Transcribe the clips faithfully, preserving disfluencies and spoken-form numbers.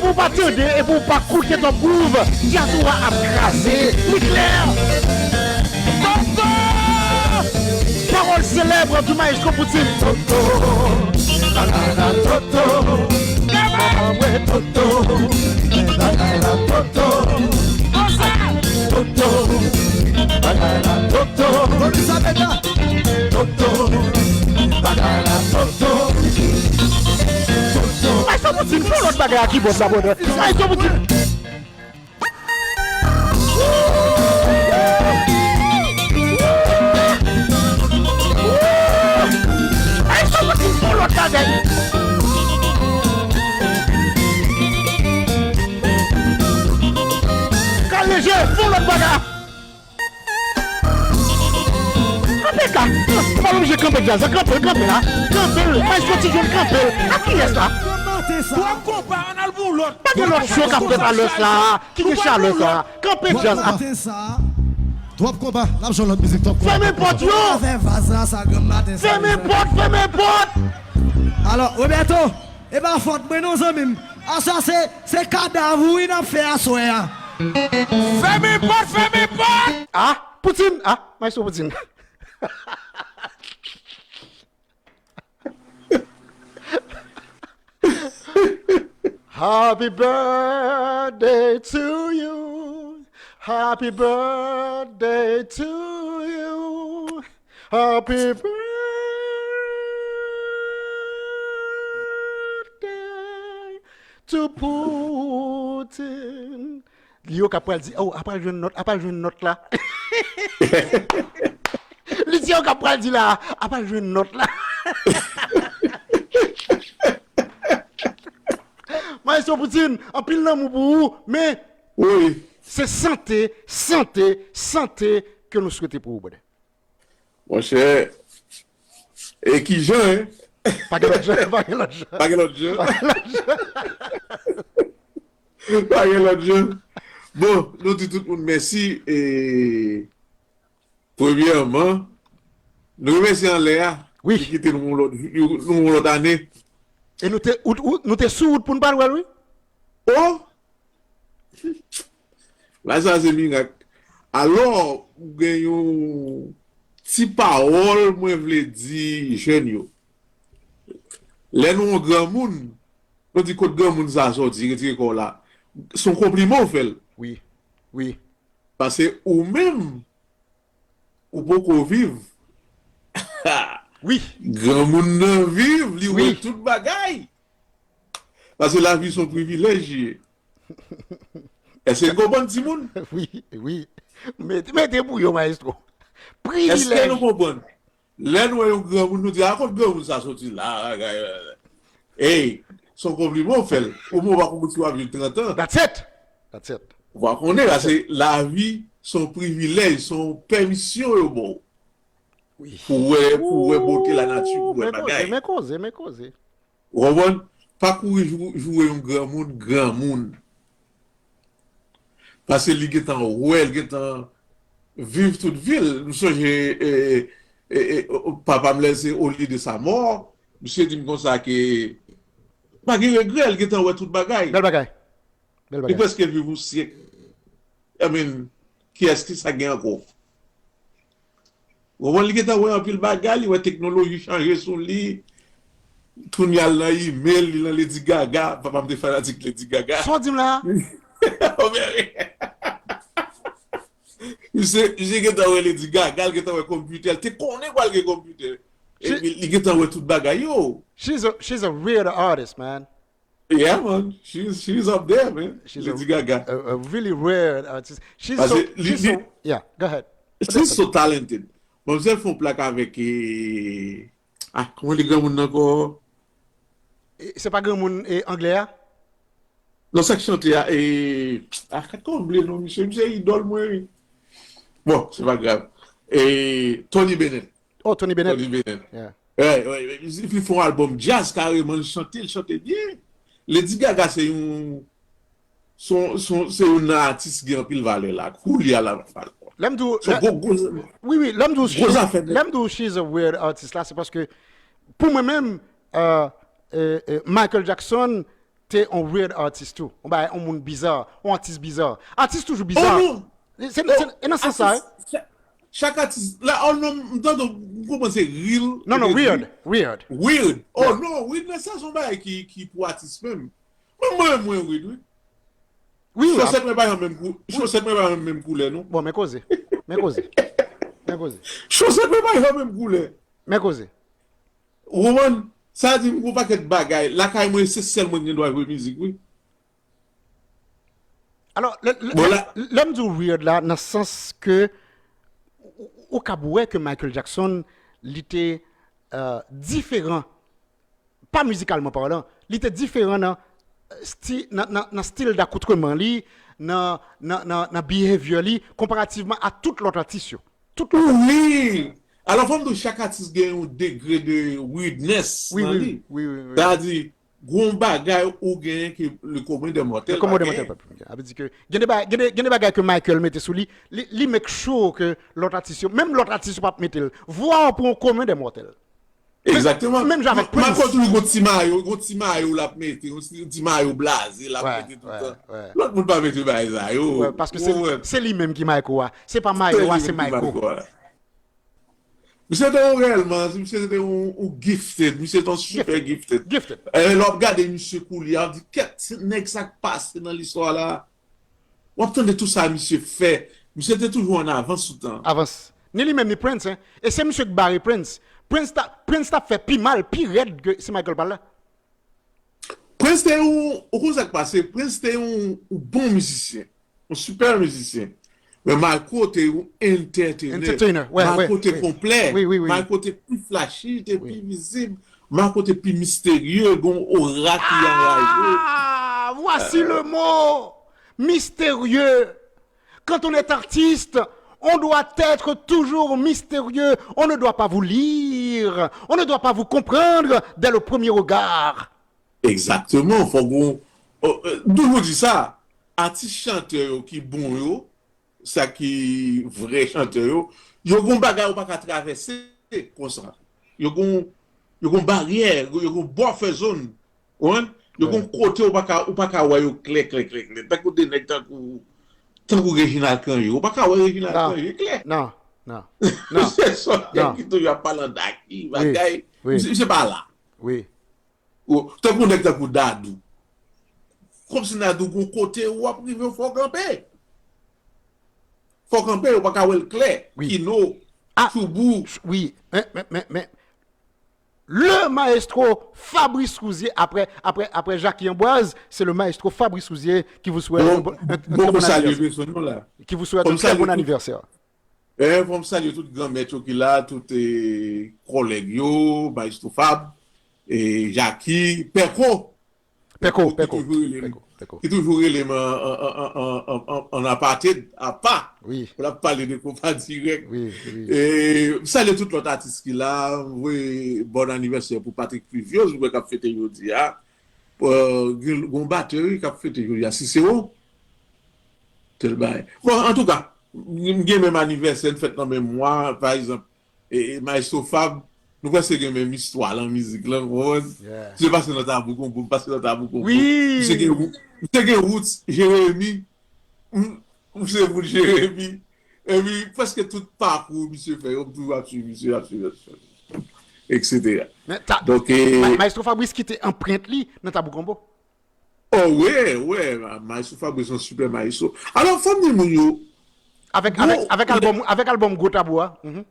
Ou pa tande epi ou pa koute Top Groove, djaz ou a ap kraze. Li klè. Toto! Pawòl selèb du maestro Poutine. Toto, bagay la Toto, manman mwen Toto, bagay la Toto, Toto, bagay la Toto. Toto, bagay la Toto. Maestro Poutine, fè yon lòt bagay ak kibòd la, brother. Maestro Poutine. Maestro Poutine, fè yon lòt bagay. Kal leje, fè yon lòt bagay. Kanpe ka. Ou pa oblije kanpe djaz la. Kanpe l, kanpe la. Kanpe l. Maestro Ti Jòn, kanpe l. A kiyès la? Twòp konpa, ann al pou yon lòt. Pa gen lòt show k ap fèt alè sa. Ki gen chalè sa. Kanpe djaz la. Twòp konpa. N ap jwenn lòt mizik, twòp konpa. Fèmen pòt yo. Fèmen pòt, fèmen pòt. Alò, Roberto, e pa fòt mwen non, zanmi m. Aswè se, se kadav ou wi n ap fè aswè a. Fèmen pòt, fèmen pòt. Ah, Poutine. Ah, maestro Poutine. Happy birthday to you. Happy birthday to you. Happy birthday to Putin. Li yo k ap pral di, oh, a pral jwenn nòt, a pral jwenn nòt la. Li di yo k ap pral di la, a pral jwenn nòt la. Maestro Poutine, anpil lanmou pou ou, men wi, se sante, sante, sante ke nou swete pou ou, brother. Monchè, e ki jan, en? Pa gen lòt jan, pa gen lòt jan. Pa gen lòt jan. Pa gen lòt jan. Pa gen lòt jan. Bon, nou di tout moun mèsi, e premyèman, nou remèsye anlè a, wi, ki kite nou yon lòt, nou yon lòt ane. E nou te, ou, ou, nou te sou wout pou n pa t wè l, wi. Oh! Bagay sa se mirak. Alò, ou gen yon ti pawòl mwen vle di jèn yo. Lè nou yon granmoun, nou di kot granmoun sa sòti, retire kò w la. Se yon konpliman w fè l. Wi, wi. Paske ou menm, ou poko viv. Wi. Granmoun nan viv, li wè, wi, tout bagay. Paske lavi se yon privilèj li ye. Èske n konprann, timoun? Wi, wi. Mete, mete pou yo, maestro. Èske nou konprann? Lè n wè yon granmoun, nou di, a kot granmoun sa soti la? Ey, se yon konpliman w fè l. Ou menm ou pa konn si w ap viv trant an. That's it. That's it. Ou pa konnen, paske lavi se yon privilèj, se yon pèmisyon yo ba w. Wi. Pou wè, pou wè bote lanati, pou wè bagay. Men koze, men koze, men koze. Ou konprann? Pa kouri jou-, joure yon granmoun, granmoun. Paske li gentan wè, li gentan viv tout vi l. M sonje, e, e, e, papa m lè l se au lit de sa mort, misye di m konsa ke pa gen regrè, li gentan wè tout bagay. Bèl bagay. Bèl bagay. Li prèske viv yon syèk. I mean, kiyès ki sa gen ankò? Ou konprann, li gentan wè anpil bagay, li wè teknoloji chanje sou li. Kounye a l nan email, li nan Lady Gaga. Papa m te fanatik Lady Gaga. Sa w di m la? Misye, misye gentan wè Lady Gaga, li gentan wè konpitè, li te konnen pral gen konpitè. Epi li gentan wè tout bagay yo. She's a, she's a weird artist, man. Yeah, man. She's, she's up there, man. She's a, Lady Gaga. A, a really rare artist. She's so, li, she's li, so, yeah, go ahead. She's so talented. Bon, mwen fè yon plak avèk, e, ah, kòman li granmoun nan ankò? E, se pa granmoun, e, anglè a? Non, sa k chante a, e, ah, kat kòman m bliye non misye, misye idòl mwen, wi. Bon, se pa grav. E, Tony Bennett. Oh, Tony Bennett. Tony Bennett. Yeah. Wi, wi, wi. Li fè yon albòm djaz kareman, li chante, li chante byen. Lady Gaga se yon, se yon, se yon, se yon nan atis ki gen anpil valè la. Koulye a la valè. Lè m di w, se yon gwo, gwo, wi, wi, lè m di w, gwo zafè nèt. Lè m di w she's a weird artist la, se paske pou mwen menm, euh, euh, euh, Michael Jackson, te yon weird artist tou. Yon bagay, yon moun bizarre, yon artist bizarre. Artist toujou bizarre. Oh non! Se, se, e nan sans sa, hein? Chak, chak artist, la, oh non, m tande, m konprann se real. Non, non, weird, weird. Weird. Oh non, weird, men sa se yon bagay ki, ki pou artist menm. Mwen, mwen, mwen, weird, wi. Wi, wi. Chosèt mwen pa yon menm kou-, chosèt mwen pa yon menm koulè, non. Bon, men koze. Men koze. Men koze. Chosèt mwen pa yon menm koulè. Men koze. Ou konprann? Sa di m gon pakèt bagay. Lakay mwen, se sèl mwen ki gen dwa jwe mizik, wi. Alò, lè, lè, lè m di w weird la, nan sans ke ou, ou kab wè ke Michael Jackson, li te, euh, diferan, pa mizikalman palan, li te diferan nan, euh, sti-, nan, nan, nan stil dakoutreman li, nan, nan, nan, nan behavior li, konparativman a tout lòt atis yo. Tout lòt atis. Wi! Alò, fò m di w, chak atis gen yon degre de weirdness nan li. Wi, wi, wi, wi. Sa di, gon bagay ou genyen ke le commun des mortels pa genyen. Le commun des mortels pa genyen. Sa vle di ke gen de ba-, gen de, gen de bagay ke Michael mete sou li, li, li make sure ke lòt atis yo, menm lòt atis yo p ap mete l. Vwa w pou yon commun des mortels. Exactement. Menm jan avèk Prince. Michael toujou gon ti mayo, gon ti mayo l ap mete, yon ti, ti mayo blaze l ap mete tout tan. Lòt moun pa mete bagay sa yo. Wè, paske se, se li menm ki Michael a. Se pa mayo a, se Michael. Misye te yon reyèlman, misye te yon, yon gifted, misye te yon super gifted. Gifted. E lè w ap gade misye koulye a, w ap di, kèt, se nèg sa k pase nan listwa la. W ap tande tout sa misye fè. Misye te toujou an avans sou tan. Avans. Ni li menm, ni Prince, hein. E se misye k bare Prince. Prince ta, Prince t ap fè pi mal, pi rèd ke si Michael pa t la. Prince te yon, ou konn sa k pase, Prince te yon, yon bon mizisyen, yon super mizisyen. Men Michael te yon entertainer. Entertainer, wè, wè. Michael te konplè. Wi, wi, wi. Michael te pi flashy, te pi vizib. Michael te pi misterye, gon ora ki anraje. Ah, voici le mot! Mystérieux. Quand on est artiste, on doit être toujours mystérieux. On ne doit pas vous lire. On ne doit pas vous comprendre dès le premier regard. Exactement. Fò gon, euh, euh, toujou di sa, atis chantè yo ki bon yo, sa ki vrè chantè yo, yo gon bagay ou pa ka travèse konsa. Yo gon, yo gon baryè, yo gon buffer zone. Ou konprann? Yo gon kote ou pa ka, ou pa ka wè yo klè, klè, klè, klè. Tankou de nèg tankou, tankou Reginald Cangé. Ou pa ka wè Reginald Cangé klè. Non, non, non. Se sòt nèg ki toujou ap pale an daki, bagay. Misye, misye pa la. Wi. Ou, tankou nèg tankou Dadou. Kòmsi Dadou gon kote ou ap rive fò w kanpe. Fò w kanpe, ou pa ka wè l klè. Wi. Kino, Tchoubou. Wi. Men, men, men, men, le maestro Fabrice Rouzier, apre, apre, apre Jacky Amboise, c'est le maestro Fabrice Rouzier qui vous souhaite un bon, un, un très bon anniversaire. Qui vous souhaite un très bon anniversaire. E, fò m salye tout granmèt yo ki la, tout, e, kòlèg yo, Maestro Fab, e, Jacky, Pèko. Pèko, Pèko, ki toujou rele m, Pèko, Pèko. Ki toujou rele m an, an, an apartheid, apa. Wi. Pou l ap pale de konpa dirèk. Wi, wi. E, m salye tout lòt atis ki la, m voye bon anivèsè pou Patrick Pluviose, m wè k ap fete jodi a. Euh, gen, gon batè, wi, k ap fete jodi a, Cicero. Tèl bagay. Bon, antouka, m gen menm anivèsè, n fèt nan menm mwa, pa egzanp, e, e, Maestro Fab, nou prèske gen menm istwa lan mizik lan, ou konprann? Yeah. Misye pase nan Tabou Konbo, m pase nan Tabou Konbo. Wi! Misye gen, misye gen roots, Jeremi, m, m se moun Jeremi. Epi, prèske tout pakou misye fè yo, m toujou ap swiv misye, ap swiv, ap swiv, et cetera. Men, ta-, donk, e, Ma-, Maestro Fabrice kite anprent li nan Tabou Konbo. Oh, wè, wè, ma-, Maestro Fabrice, yon super maestro. Alò, fò m di moun yo, avèk, avèk, avèk albòm, avèk albòm Gwo Tabou a. Mhm.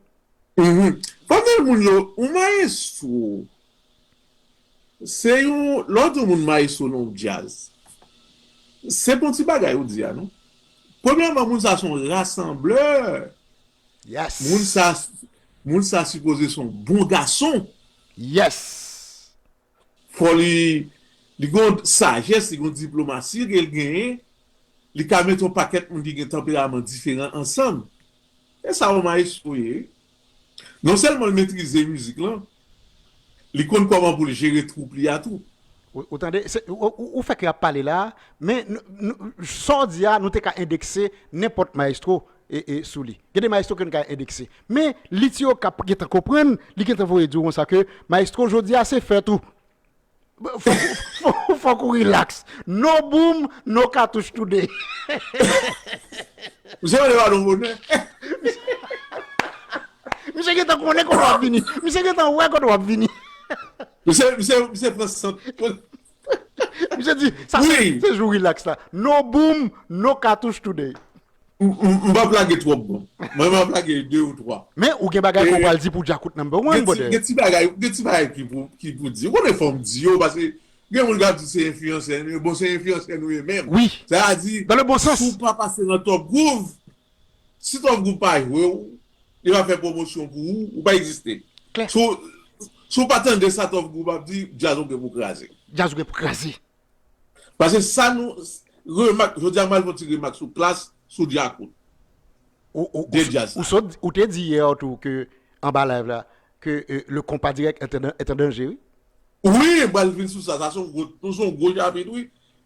Mhm. Fò m di moun yo, yon maestro, se yon, lè w di yon moun maestro nan yon djaz, se pa yon ti bagay ou di a, non. Premyèman, moun sa se yon rasanblè. Yes. Moun sa, moun sa sipoze se yon bon gason. Yes. Fò li, li gen yon sajès, li gen yon diplomasi ke l genyen, li ka mete yon pakèt moun ki gen tanperaman diferan ansanm. E sa yon maestro ye. Non sèlman l metrize mizik lan, li konn kòman pou l jere twoup li a tou. Ou, ou tande, se, ou, ou, ou fè ke ap pale la, men nou, nou, sa w di a, nou te ka endekse nenpòt maestro e, e sou li. Gen de maestro ke n ka endekse. Men, li ti yo k ap gentan konprann, li gentan voye di w konsa ke maestro jodi a se fèt ou. Fòk, fòk, fòk ou relax. No boom, no cartouche today. Misye mande padon bonè. Misye gentan konnen kote w ap vini. Misye gentan wè kote w ap vini. Misye, misye, misye pran sant. Misye di, sa se, se jou relax la. No boom, no cartouche today. M p ap lage twòp bon. Mwen, m ap lage de ou twa. Men ou gen bagay ke w pral di pou Djakout number one, brother. Gen ti bagay, gen ti bagay ki pou, ki pou di. Ou konnen fò m di yo, paske gen moun k ap di se enfliyansè nou ye. Bon, se enfliyansè nou ye menm. Wi. Sa vle di, dans le bon sens. Si w pa pase nan Top Groove, si Top Groove pa jwe w, li pa fè pwomosyon pou ou, ou pa egziste. Klè. Si w, si w pa tande sa Top Groove ap di, djaz ou gen pou kraze. Djaz ou gen pou kraze. Paske sa nou, remak, jodi a m pral fè yon ti remak sou Klass, sou Djakout. Ou, ou, De ou, djaz ou, la. sot, ou te di yè tou ke, anba live la, ke euh, le compas direct est en, est en danger, wi. Wi, m pral vin sou sa, sa se yon gwo, se yon gwo chapit, wi.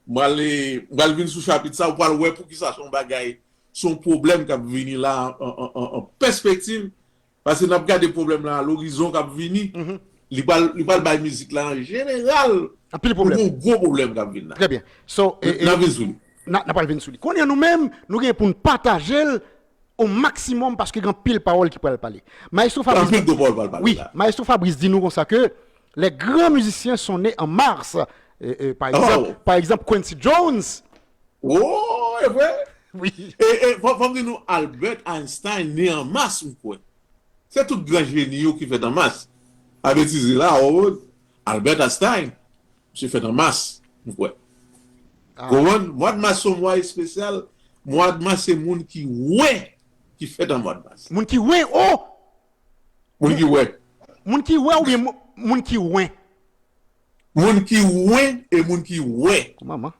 M pral, m pral vin sou chapit sa, ou pral wè poukisa se yon bagay, se yon pwoblèm k ap vini la an, an, an, an pèspektiv. Paske n ap gade pwoblèm la, lorizon k ap vini, li pral, li pral bay mizik la an jeneral. Anpil pwoblèm. Yon gwo pwoblèm k ap vin la. Trè byen. So, e, e, N ap vin sou li. N a, n a pral vin sou li. Kounye a nou menm, nou gen pou n pataje l o maksimòm paske gen anpil pawòl ki pral pale. Maestro Fabrice, Anpil gwo pawòl pral pale wi, la. Maestro Fabrice di nou konsa ke les grands musiciens sont nés en mars. E, e, pa egzanp, Oh. Pa egzanp, Quincy Jones. Oh, e vre? Wi. E, e fò, fò m di nou, Albert Einstein ne an mas, m kwè. Se tout gran jeni yo ki fèt an mas. Pa betize la, oh, Albert Einstein, misye fèt an mas, m kwè. Ah. Konprann? Mwa d mas se yon mwa espesyal. Mwa d mas se moun ki wè ki fèt an mwa d mas. Moun ki wen, oh! Moun ki wè. Moun ki wè oubyen moun, moun ki wen? Moun ki wen e moun ki wè. Manman.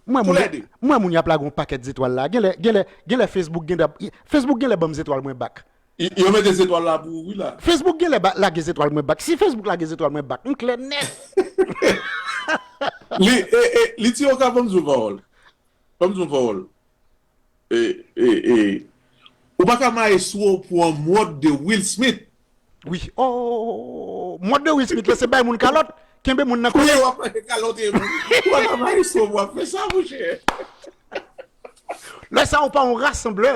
Mwen Pou moun, lè de. Mwen moun y ap lage yon pakèt zetwal la. Genlè, genlè, genlè Facebook genlè, Facebook genlè ban m zetwal mwen back. Y- Yo mete zetwal la pou ou, wi la. Facebook genlè ba- lage zetwal mwen back. Si Facebook lage zetwal mwen back, m klè nèt. Li, e, e, li ti yo ka ban m di yon pawòl. Ban m di yon pawòl. E, e, e. Ou pa ka maestro pou yon mòd de Will Smith. Wi. Oh, mòd de Will Smith la, se bay moun kalòt. Kenbe moun nan Kouye kole. W ap manje kalòt e moun. Ou pa ka maestro pou w ap fè sa, monchè. Lè sa, ou pa yon rasanblè.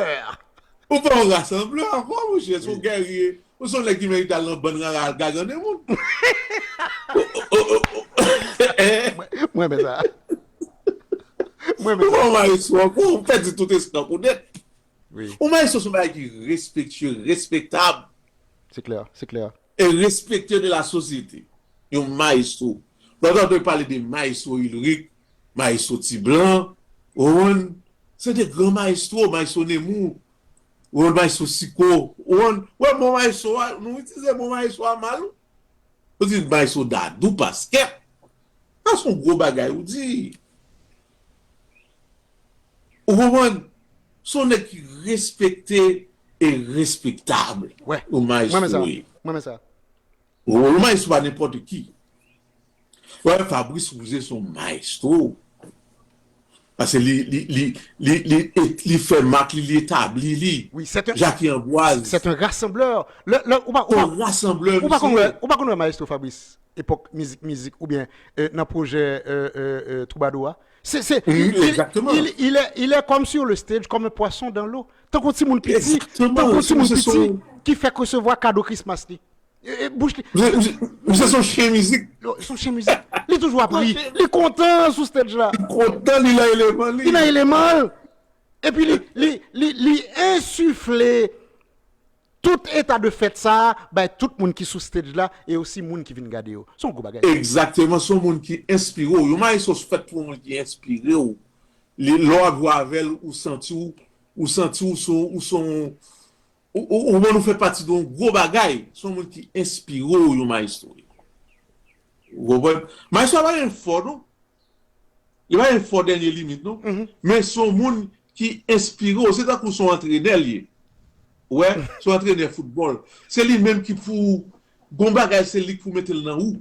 Ou pa yon rasanblè ankò, monchè. Se yon gèrye. Ou se yon nèg ki merite al nan bann rara al gagande moun. Mwen men sa. Mwen men Ou sa. pa yon maestro ankò, ou pèdi tout eskanp ou nèt. Wi, Yon maestro se yon bagay ki respektye, respektab. Se klè, se klè. E respekte de la sosyete. Yon maestro. Lòt lè w pale de maestro Ulric, maestro Ti Blan, ou konprann? Se de gran maestro, maestro Nemou, ou konprann, maestro Siko, ou konprann? Wè, bon maestro a, nou itilize bon maestro a mal, wi. Ou di maestro Dadou, Paskèt. Sa se yon gwo bagay, ou di. Ou konprann? Se yon nèg ki respekte e respektab. Wè. Yon Mwen men sa. maestro ye. Mwen men sa. Yon maestro pa nenpòt ki. Wè, Fabrice Rouzé se yon maestro. Paske li, li, li, li, li, li fè mak li, li etabli li. Wi, c'est un, Jackie Ambroise. C'est un rassembleur. Le, le, ou pa, ou Se pa, yon rasanblè, ou pa konn misye. Wè, ou pa konn wè Maestro Fabrice, epòk mizik, mizik, oubyen euh, nan pwojè euh, euh, euh, Twoubadou a. Se, se, Mhm, il, exactement. il, il est, il est comme sur le stage, comme un poisson dans l'eau. Tankou yon timoun piti, Exactement, tankou yon timoun se piti son- ki fè resevwa kado Christmas li. E, e, bouch li, Misye, misye, misye se yon chen mizik. Yo, se yon chen mizik. Li toujou ap ri. Li kontan sou stage la. Kontan li nan eleman li. Li nan eleman l. Epi li, li, li, li ensifle tout eta de fèt sa a bay tout moun ki sou stage la e osi moun ki vin gade yo. Se yon gwo bagay. Egzakteman, se yon moun ki enspire w. Yon maestro fèt pou yon moun ki enspire w. Li, lè w ap jwe avè l, ou santi w, ou santi w se yon, ou se yon, ou, ou, ou konprann, ou fè pati de yon gwo bagay. Se yon moun ki enspire w, yon maestro. Ou konprann? Maestro pa gen fò, non. Li pa gen fò dènye limit, non. Men se yon moun ki enspire w. Se tankou se yon antrenè li ye. Wè, se yon antrenè foutbòl. Se li menm ki pou, gon bagay, se li ki pou mete l nan ou.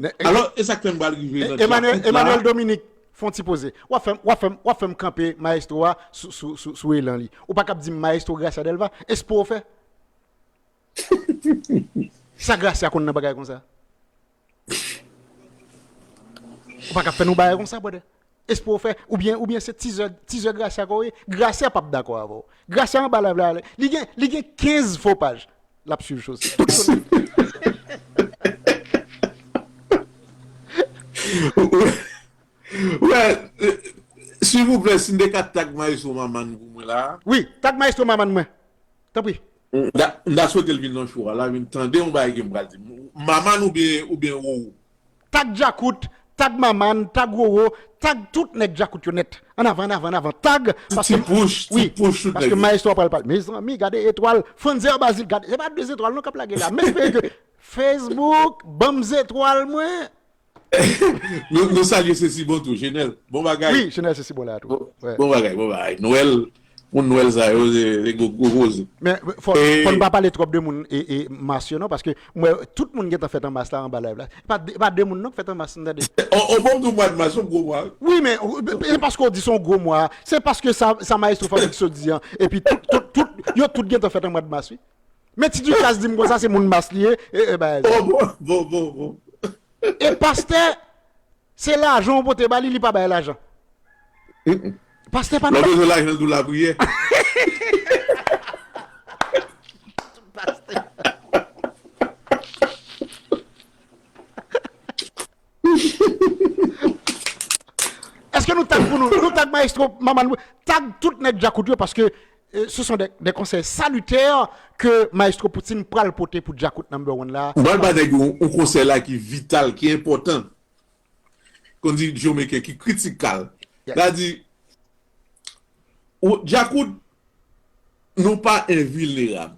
Ne- Alò, e sa k fè m pral rive nan Emmanuel, Djakout la. Emmanuel Dominique, fè yon ti poze. W ap fè m, w ap fè m, w ap fè m kanpe maestro a sou, sou, sou, sou elan li. Ou pa kab di m maestro Gracia Delva, espò w fè? Sa Gracia konn nan bagay konsa? Ou pa ka fè nou bagay konsa, brother. Espre w fè, oubyen, oubyen se tizè, tizè Gracia ke w ye. Gracia p ap dakò avè w. Gracia anba live la, li gen, li gen kenz fo paj. L ap swiv Jose. Tout sou li. Wè, silvouplè, si n te ka tag Maestro Maman pou mwen la. Wi, tag Maestro Maman mwen. Tanpri. M ta, m ta swete l vin nan show a la, vin tande yon bagay ke m pral di. Maman oubyen, oubyen Roro. Tag Djakout, tag Maman, tag Roro, tag tout nèg Djakout yo nèt. Annavan, annavan, annavan. Tag, paske, Ti pouch, ti wi, pouch tout paske nèg yo. Maestro pral pale. Mezanmi, gade etwal. Franzia Bazil, gade. Se pa de zetwal non k ap lage la. M espere ke Facebook, ban m zetwal mwen. Nou, nou salye Sesi Bon tou, Jenèl. Bon bagay. Wi, Jenèl Sesi Bon la tou. Bon, bon bagay, bon bagay. Nwèl, moun Nwèl sa yo, se, se gwo, gwo koze. Men fò, fò n pa pale twòp de moun e, e mas yo non, paske mwen, tout moun gentan fèt an mas la anba live la. E pa de, e pa de moun non k fèt an mas, m tande. O, o bon, nou mwa de mas, yon gwo mwa. Wi, men e paske w di se yon gwo mwa. Se paske sa, sa Maestro Fabrice di an. Epi tout, tout, tout, yo tout gentan fèt an mwa de mas, wi. Men Ti Ducasse di m konsa, se moun mas li ye. E, e, ba, Oh, bon, bon, bon, bon. E pastè, se lajan w pote ba li, li pa bay lajan. Pastè pa Lò nan. Bezwen lajan l tou lapriyè. Èske nou tag pou nou? Nou tag Maestro Maman, nou tag tout nèg Djakout yo, paske euh, ce sont des, des conseils salutaires que Maestro Poutine pral pote pou Djakout number one la. Mwen ba nèg yon, yon konsèy la ki vital, ki enpòtan. Kon di Jomekenn, ki kritikal. Yeah. La di, ou, Djakout, nou pa envilnerab.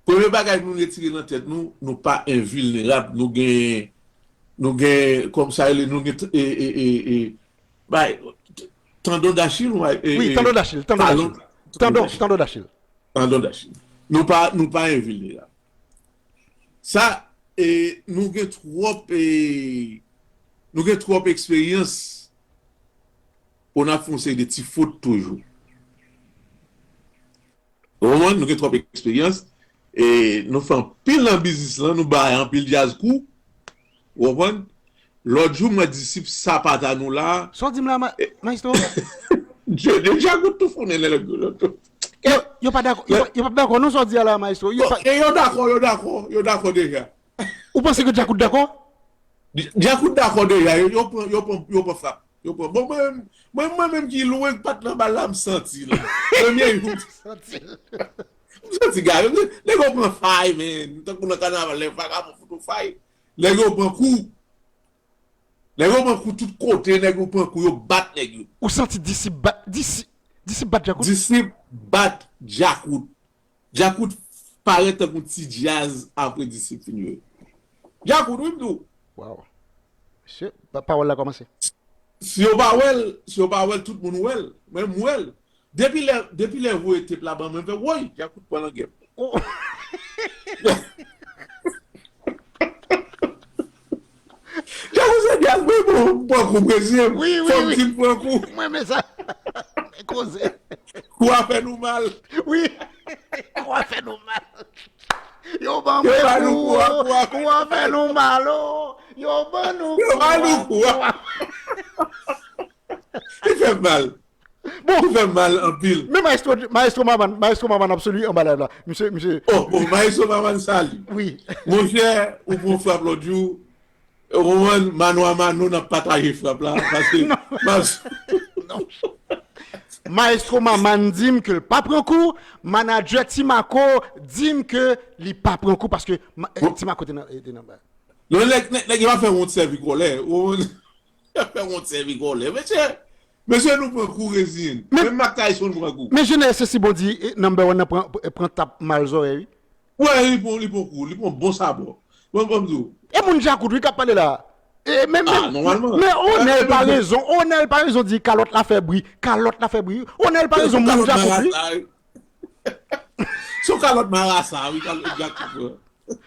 Premye bagay nou retire nan tèt nou, nou pa envilnerab, nou gen, nou gen, kòm sa rele, nou gen, e, e, e, e, bay, tandon dachil, ou, e, Wi, e, tandon dachil, tandon talon, dachil. Tandon, tandon dachil. Tandon dachil. Nou pa, nou pa envilnerab. Sa, e, nou gen twòp, e, nou gen twòp eksperyans pou n ap fè yon seri de ti fot toujou. Ou konprann? Nou gen twòp eksperyans. E nou fè anpil nan biznis lan, nou bay anpil djaz kou. Ou konprann? Lòt jou, mwen disip sapata nou la. Sa w di m la, ma- Maestro? Dye, Dye, Djakout tou founen lè lòt jou. Yo, yo pa dakò, yo pa, yo pa dakò, non, sa w di a la, Maestro. Yo pa, E yo dakò, yo dakò, yo dakò deja. Ou panse ke Djakout dakò? Djakout dakò deja, yo, yo pran, yo pran, yo pran frap. Yo pran. Bon, mwen, mwen, mwen menm ki lwen pat nan bal la, m santi l. Premye jou, m santi gade, nèg yo pran fay, men. Tankou nan kanaval, lè vagabon fout ou fay. Nèg yo pran kou. Nèg yo pran kou tout kote, nèg yo pran kou, yo bat nèg yo. Ou santi disip bat, disip, disip bat Djakout? Disip bat Djakout. Djakout parèt tankou ti djaz apre disip fin jwe. Djakout, wi, m di w. Wow. Mesye, pa- pawòl la kòmanse. Si yo pa wè l, si yo pa wè l, tout moun wè l. Men m wè l. Depi lè, depi lè voye tep la ban mwen, m fè, woy, Djakout pran langèm. Oh. Djakout se djaz, wi, bon, m pran kou, prezidan. Wi, wi, Fò m wi. di m pran kou. Mwen, men sa. Men koze. Kou a fè nou mal. Wi. Kou a fè nou mal. Yo ban Yo mwen ba nou kou, kou a, kou a. Kou a fè nou mal, oh. Yo ban nou Yo ba nou kou a. Kou a. Li fè m mal. Bon. Li fè m mal anpil. Men Maestro, Maestro Maman, Maestro Maman absoli anba live la. Misye, misye. Oh, bon, Maestro Maman sali. Wi. Monchè, ou pran frap lòt jou. Ou konprann, Mano a Mano, n ap pataje frap la. Paske, Non. mas- Non. Maestro Maman di m ke l pa pran kou, manadjè Timaco di m ke li pa pran kou paske ma- eh, Timaco te nan, te nan ba. Non, nèg, nèg, nèg yo ap fè wont sèvi kòlè. Ou konprann? Yo ap fè wont sèvi kòlè. Mesye, mesye, nou pran kou, reziyen n. Men- Menm Mike Tyson pran kou. Men Jenèl Sesi Bon di eh, number one nan pran, pran tap mal zòrèy, wi. Wè, li pran, li pran kou, li pran bon sabò. Bon, bon, m di w. E moun Djakout, wi, k ap pale la. E men, Ah, men, nòmalman. men Onèl Eh, pa men- rezon, Onèl pa rezon di kalòt la fè bri, kalòt la fè bri. Onèl pa rezon, moun Kalòt Djakout, wi. marasa, wi. Se yon kalòt marasa, wi, kalòt Djakout, wi.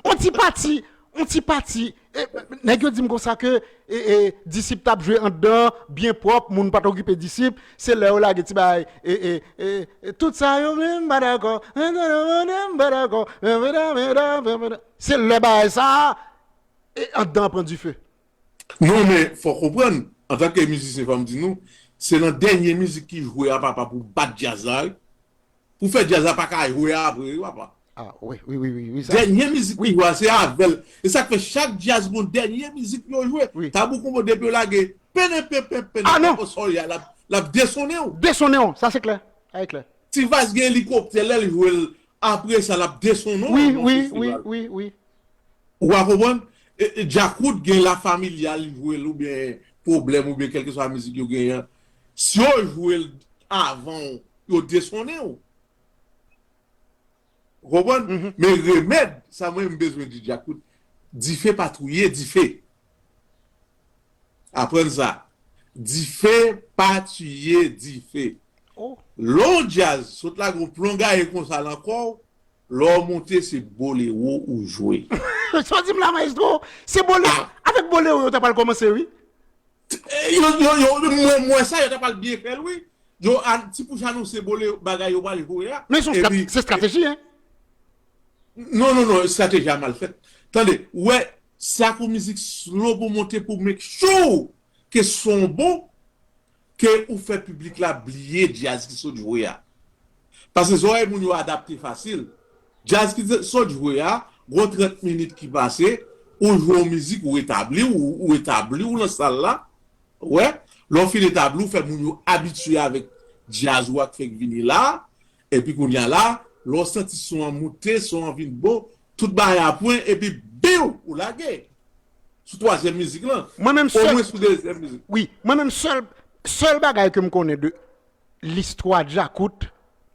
On ti pati, on ti pati. E, nèg yo di m konsa ke e, e, disip t ap jwe anndan, byen pwòp, moun pa t okipe disip. Se lè yo lage ti bagay. E, e, e, e, tout sa yo vle, m pa dakò. M pa dakò. Se lè bagay sa a, e, anndan an pran dife. Non, men fò konprann, antanke mizisyen, fò m di nou, se nan dènye mizik ki jwe a, papa, pou bat djaz la, wi. Pou fè djaz la pa ka jwe apre, wi, papa. Ah, wi, wi, wi, wi, wi, sa. Dènye mizik ki jwe a, se avè l. E sa k fè chak djaz gon dènye mizik yo jwe. Wi. Tabou Konbo depi yo lage, pene, pen, pen, pen, Ah, non. Konbo Sòlya, l ap, l ap desonnen w. Desonnen w, sa se klè. Sa e klè. Ti Vaz gen elikoptè, lè l jwe l, apre sa, l ap desonnen w Wi, nan wi, wi, festival. Wi, wi. Ou a konprann? E, e, Djakout gen La Familia, li jwe l, oubyen Pwoblèm, oubyen kèlkeswa mizik yo genyen. Si yo jwe l avan w, yo desonnen w. Ou konprann? Men remèd, sa mwen m bezwen di Djakout, dife pa touye dife. Aprann sa. Dife pa tiye dife. Oh. Lè w djaz, sot la gon plon gaye konsa nan kò w, lè w monte se bolero ou jwe. Sa w di m la, maestro, se bolero. Avèk bolero yo ta pral kòmanse, wi. Eh, yo, yo, yo, mwen, mwen sa, yo ta pral byen fè l, wi. Yo, a, ti pouch anonse bolero, bagay yo pral jwe a. Men se yon Epi, stra- se estrateji, hein? Non, non, non, estrateji a mal fèt. Tande, ou wè, sa kou mizik slow pou monte pou make sure ke son bon, ke ou fè piblik la bliye djaz ki sot jwe a. Paske zòrèy moun yo adapte fasil. Djaz ki sot jwe a, gon trant minit ki pase, ou jwe yon mizik, ou etabli w, ou etabli w nan sal la. Ou wè, lè w fin etabli w, fè moun yo abitye avèk djaz ou a k fèk vini la, epi kounye a la, lè w santi son an moute, son an vin bon, tout bagay a pwen, epi biw, ou lage. Sou twazyèm mizik lan. Mwen menm sèl, Omwen sou dezyèm mizik. Wi, mwen menm sèl, sèl bagay ke m konnen de listwa Djakout,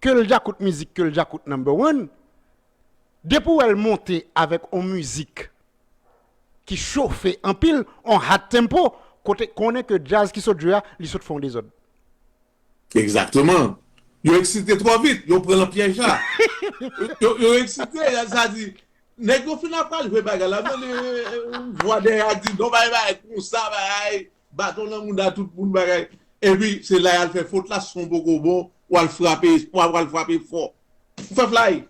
ke l Djakout mizik, ke l Djakout number one, depi w wè l monte avèk on mizik ki chofe anpil, on hot tempo, kote konnen ke djaz ki sot jwe a, li sot fè on dezòd. Egzakteman. Yo eksite twò vit, yo pran nan pyèj la. Yo, yo eksite, sa di, nèg yo fin ap pral jwe bagay la, men vwa dèyè a di, non, bay, bay, konsa, bay, baton nan mouda tout moun, bagay. Epi, se la y al fè fot la, son poko bon, w al frape, w al frape fò. Ou fè fly.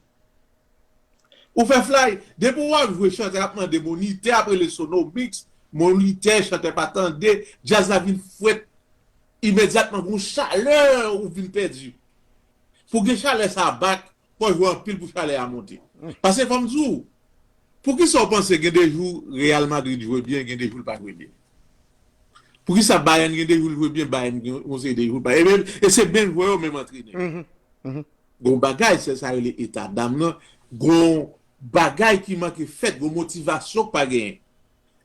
Ou fè fly. Depi w ap jwe, chantè ap mande monitè, ap rele Sonomix, monitè, chantè pa tande, djaz la vin fwèt. Imedyatman, gon chalè ou vin pèdi. Pou gen chalè sa back, fò jwe anpil pou chalè a monte. Paske fò m di w, poukisa w panse gen de jou Real Madrid jwe byen, gen de jou l pa jwe byen? Poukisa Bayern gen de jou l jwe byen, Bayern gen yon seri de jou l pa, e, e se menm jwè yo, menm antrenè. Gon bagay, se sa rele eta dam nan, gon bagay ki manke fèt, gon motivasyon k pa genyen.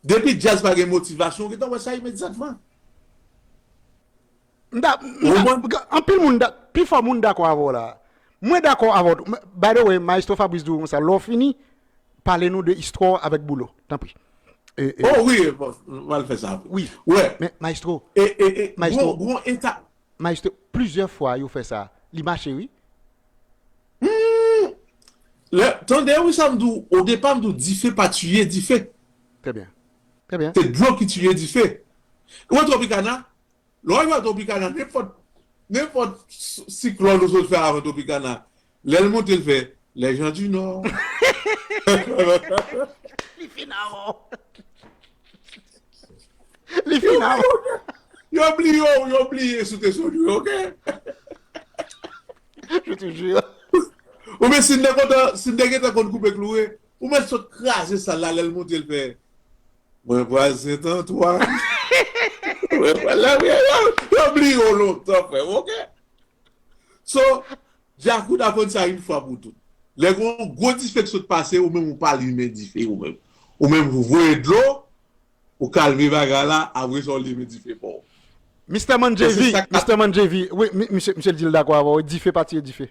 Depi djaz pa gen motivasyon, ou gentan wè sa imedyatman. M da, m da, anpil moun, da, pifò moun dakò avè w la. Mwen dakò avè w. By the way, Maestro Fabrice di w konsa, lè w fini, pale nou de istwa w avèk Boulo, tanpri. E, e, Oh wi, bon, m al fè sa apre. Wi. Wè. Men, Maestro, E, e, e, Maestro. Gon, gon eta. Maestro, plizyè fwa yo fè sa. Li mache, wi. Lè, tande, wi, sa m di w, o depa m di w, dife pa tiye dife. Trè byen. Trè byen. Se dlo ki tiye dife. Ou wè Tropicana? Lè w wè Tropicana, nenpòt, nenpòt s- siklòn ou sot fè avan Tropicana, lè l monte, l fè, Les gens du Nord. Li fin avè w. Li fin avè w. Yo bliye w, yo bliye si w te sot jwe, oke? Je te jure. Oubyen si n te kontan, si n te gentan konn koupe kloure, ou mèt sot kraze sal la, lè l monte, l fè, mwen pral Sent Antwàn. Mwen pral la, yo, yo, yo bliye w lontan, frè m, oke? So, Djakout aprann sa yon fwa pou tout. Lè gon gwo dife k sot pase, ou menm ou pa limen dife, ou menm. Ou menm ou voye dlo, ou kalme bagay la, apre sa w limen dife pa w. Mister Man J V, Se sa k ap- Mister Man J V, wi, mi- misye, misye di l dakò avè w, dife pa tiye dife.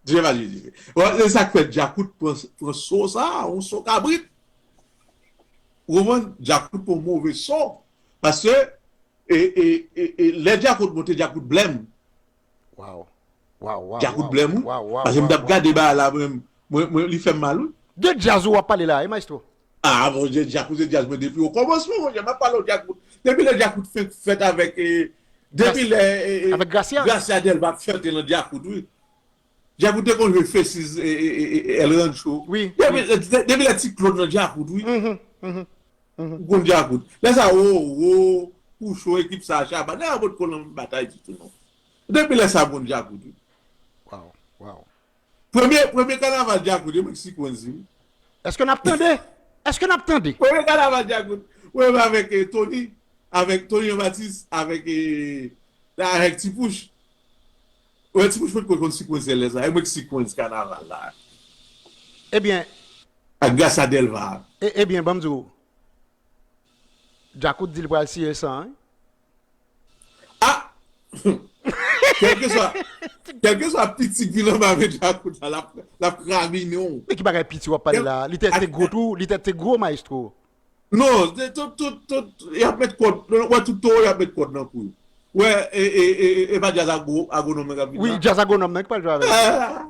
Dife pa tiye dife. Bon, se sa k fè Djakout pran, pran so sa, yon so kabrit. Ou konprann? Djakout pran move so. Paske, e, e, e, e, lè Djakout monte, Djakout blèm. Waw. Waw, waw. Djakout Waw, blèm, wi. Waw, waw. Paske m t ap Waw. Gade ba la, mwen, mwen, mwen, li fè m mal, wi. De djaz ou ap pale la, e maestro? Ah, mon Dieu, Djakout se djaz mwen depi o kòmansman, mon Dieu, m ap pale w Djakout. Depi lè Djakout fèk fèt avèk, e, depi lè, e, e, Avèk Gracia? Gracia Delva ap chante nan Djakout, wi. Djakout te konn jwe Faces, e, e, e, e, El Rancho. Wi, Depi, de- depi lè Ti Claude nan Djakout, wi. Mhm, mhm. Ou konn Djakout. Lè sa, Roro, Pouchon, ekip sa, Shabba, nèg yo potko nan batay ditou non. Depi lè sa, m konn Djakout wi. Waw, waw. Premye, premye kanaval Djakout, e mwen ki sikwensi wi. Èske n ap tande? Èske n ap tande? Premye kanaval Djakout, mwen avèk eh, Tony, avèk Tony Jean Baptiste, avèk eh, avèk Ti Pouch. Wè, Ti Pouch mwen konn sikwensi lè sa, e mwen ki sikwensi kanaval la. Ebyen, Ak Gasa Delva. e- ebyen, ban m di w. Djakout di l pral siye san, wi. Ah! Kèlkeswa, kèlkeswa piti ki nan ba men Djakout la, l ap, l ap krabinen w. Men ki bagay piti w ap pale la? Li tèt te gwo tou, li tèt te gwo, maestro. Non, tout, tout, tout, y ap met kòd, wè tout towo y ap met kòd nan kou yo. Wè, e, e, e, e, e pa djaz agwo, agwonòm nan k ap vin Wi, la. Djaz Agwonòm nan ki pral jwe avè l. Ah!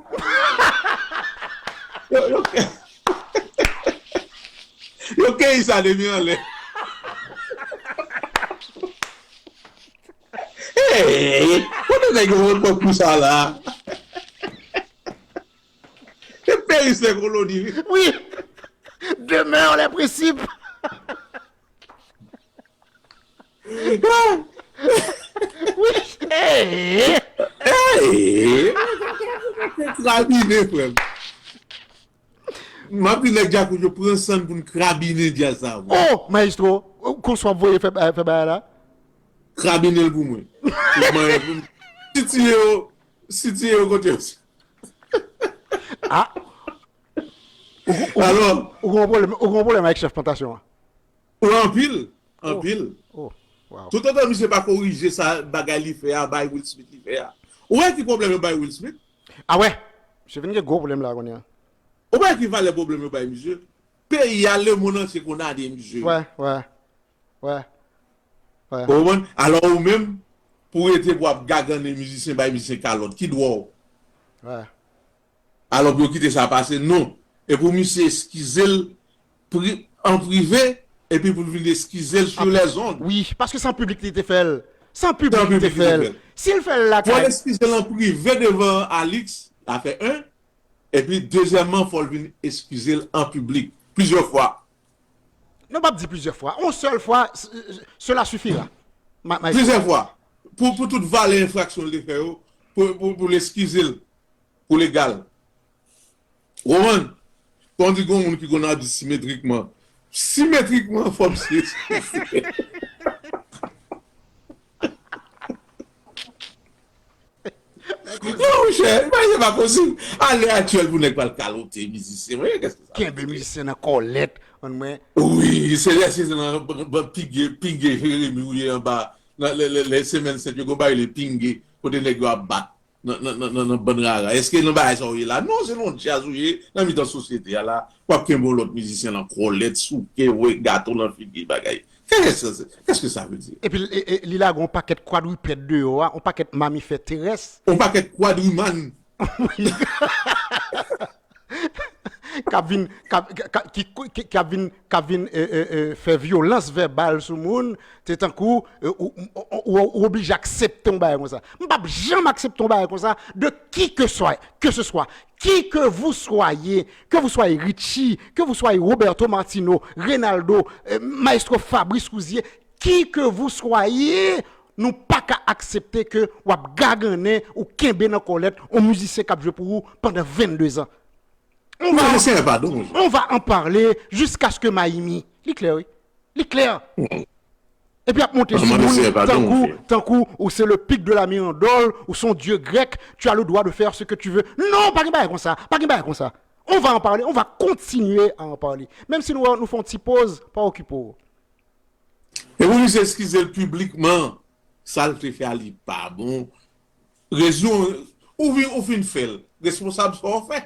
Yo, yo, yo keyi sa depi anlè. Hey, kote nèg yo wè kòk pou sa la? E peris lè koloni wi. Wi. Demeure les principes. Wi. Hey. Hey! Krabinen frè m. M ap di nèg Djakout yo pran sann pou n krabinen djaz sa wi. Oh, maestro, konswa voye fè fè bagay la. Krabinen l pou mwen. Pou mwen, pou m sitiye yo, sitiye yo kote yo. Ah, Alò, ou gen yon pwoblèm, ou gen yon pwoblèm avèk chèf plantasyon an. Ou anpil, anpil. Oh, wow. Toutotan misye pa korije sa bagay li fè a, bay Will Smith li fè a. Ou wè ki pwoblèm yo bay Will Smith? Ah wè, misye vin gen gwo pwoblèm la kounye a. Ou wè ki valè pwoblèm yo bay misye? Peyi a, lemonn antye kondane misye. Wè, wè, wè. Ou konprann? Alò ou menm, pou rete pou ap gagannen mizisyen, bay mizisyen kalòt, ki dwa w? Wè. Alò pou yo kite sa pase, non. E pou misye eskize l pri, an prive, epi pou l vin eskize l sou lèzond. Wi, paske se an piblik li te fè l. Se an piblik li te fè l. Si l fè l lakay. Fò l eskize l an prive devan Alix, sa fè en. Epi dezyèmman, fò l vin eskize l an piblik. Plizyè fwa. Non, m p ap di plizyè fwa. Yon sèl fwa, cela suffira. Plizyè fwa. Pou, pou tout valè enfraksyon l te fè yo, pou, pou, pou l eskize l. Pou legal. Ou konprann? Tandis gen moun ki konn ap di simetrikman. Simetrikman, fò m siye. Non, monchè, bagay sa pa posib. A lè aktyèl pou nèg pral kalote mizisyen, mwen, kèske sa. Kenbe mizisyen nan kòlèt, mwen. Wi, se lè se nan pinge, pinge Jeremi ou ye anba, nan lè, lè, lè semèn sent yo, gon bagay le pinge, kote nèg yo ap bat. Nan, nan, nan, nan, nan bann rara. Èske nan bagay sa w ye la? Non, se nan yon djaz ou ye, nan mitan sosyete a la, w ap kenbe yon lòt mizisyen nan kòlèt, souke, voye gato nan figi, bagay. Qu'est-ce que ça veut dire? Epi e, e, li lage yon pakèt kwadripèd deyò a, yon pakèt mamifè terès. Yon pakèt kwadriman. K ap vin, k ap, k ap, ki, ki, k ap vin, k ap vin e, e, e, fè vyolans vèbal sou moun, se tankou e, ou, ou, ou, ou oblije aksepte yon bagay konsa. M p ap janm aksepte yon bagay konsa de ki ke swa, ke se swa, qui que vous soyez, que vous soyez Richie, que vous soyez Roberto Martino, Reynaldo, e, Maestro Fabrice Rouzier, qui que vous soyez, nou pa ka aksepte ke w ap gagannen ou kenbe nan kòlèt yon mizisyen k ap jwe pou ou pandan vennde zan. On va, on va en parler jusqu'à ce que Mayimi. Li klè, wi. Li klè. Epi ap monte sou moun tankou, tankou ou se le pic de la mirandole, ou se yon dieu grec, tu as le droit de faire ce que tu veux. Non, pa gen bagay konsa, pa gen bagay konsa. On va en parler, on va continuer à en parler. Menm si nou, nou fè yon ti poz, pa okipe w. E pou misye eskize l piblikman, sa l te fè a li pa bon. Rezon, ou vin, ou fin fè l. Responsab sa w fè.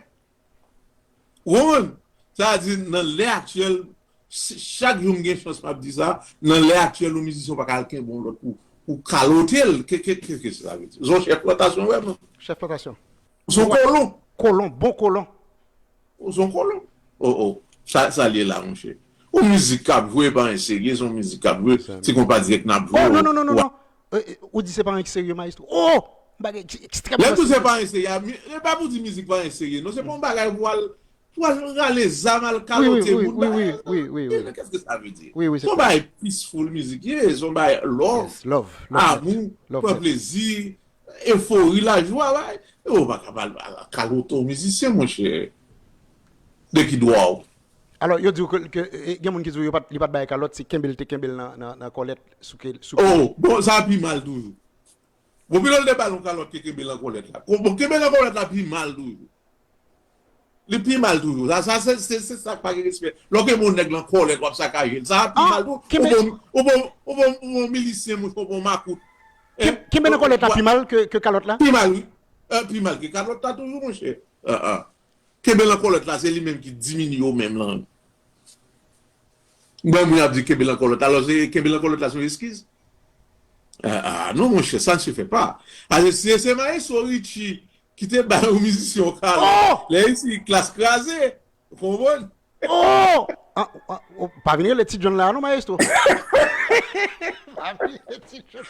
Ou konprann? Sa vle di, nan lè aktyèl, si, chak jou m gen chans m ap di sa, nan lè aktyèl, yon mizisyen w pa ka al kenbe yon lòt pou, pou kalote l. Ke, ke, ke, ke sa vle di? Se yon chèf plantasyon vrèman. Chèf plantasyon. Se yon kolon. Kolon, bon kolon. Ou se yon kolon. Oh, oh. Sa, sa l ye la, monchè. Yon mizik k ap jwe, pa yon serye, se yon mizik k ap jwe. Se konpa dirèk n ap jwe. Oh, non, non, non, non, non. Ou di se pa yon serye, maestro. Oh! Bagay ki ekstrèmman serye. Lè m di se pa yon serye, e pa pou di mizik pa yon serye. Non, se pa yon bagay pou al pou al rale zam, al kalote moun. Wi, wi, wi, wi, wi. Qu'est-ce que ça veut dire? Wi, wi, se klè. Se yon bagay peaceful music ye, se yon bagay love, amou, pran plezi, efori, lajwa, bagay. Ou pa ka al kalote yon mizisyen, monchè. De ki dwa w? Alò, yo di w ke, ke, e, gen moun ki di w yo pa t, li pa t bay kalòt, se kenbe l te kenbe l nan, nan, nan kòlèt, souke, souke. Oh, bon, sa pi mal toujou. Bon, pi lè l te ba l yon kalòt ke kenbe l nan kòlèt la. Bon, kenbe l nan kòlèt la pi mal toujou. Li pi mal toujou. Sa, sa se, se, se sa k pa gen respè. Lè w kenbe yon nèg nan kòlèt, w ap sakaje l. Sa pi mal tou. Ou bon, ou bon, ou bon, ou bon milisyen, monchè, ou bon makout. Kenbe nan kòlèt la pi mal ke, ke kalòt la? Pi mal, wi. Eh, pi mal ke kalòt la toujou, monchè. Ah, ah. Kenbe l nan kòlèt la, se li menm ki diminye w menm lan. Bon, moun ap di kenbe l nan kòlèt la, alò se kenbe l nan kòlèt la se yon eskiz? Ah, ah, non, monchè, ça ne se fait pas. Alò, si se Maestro Richie ki te ba yon mizisyen yon kalòt, lè isi klas kraze, ou konprann? Oh! Ah, ah, oh, pa vin rele Ti John la, non, Maestro. Pa vin rele Ti John.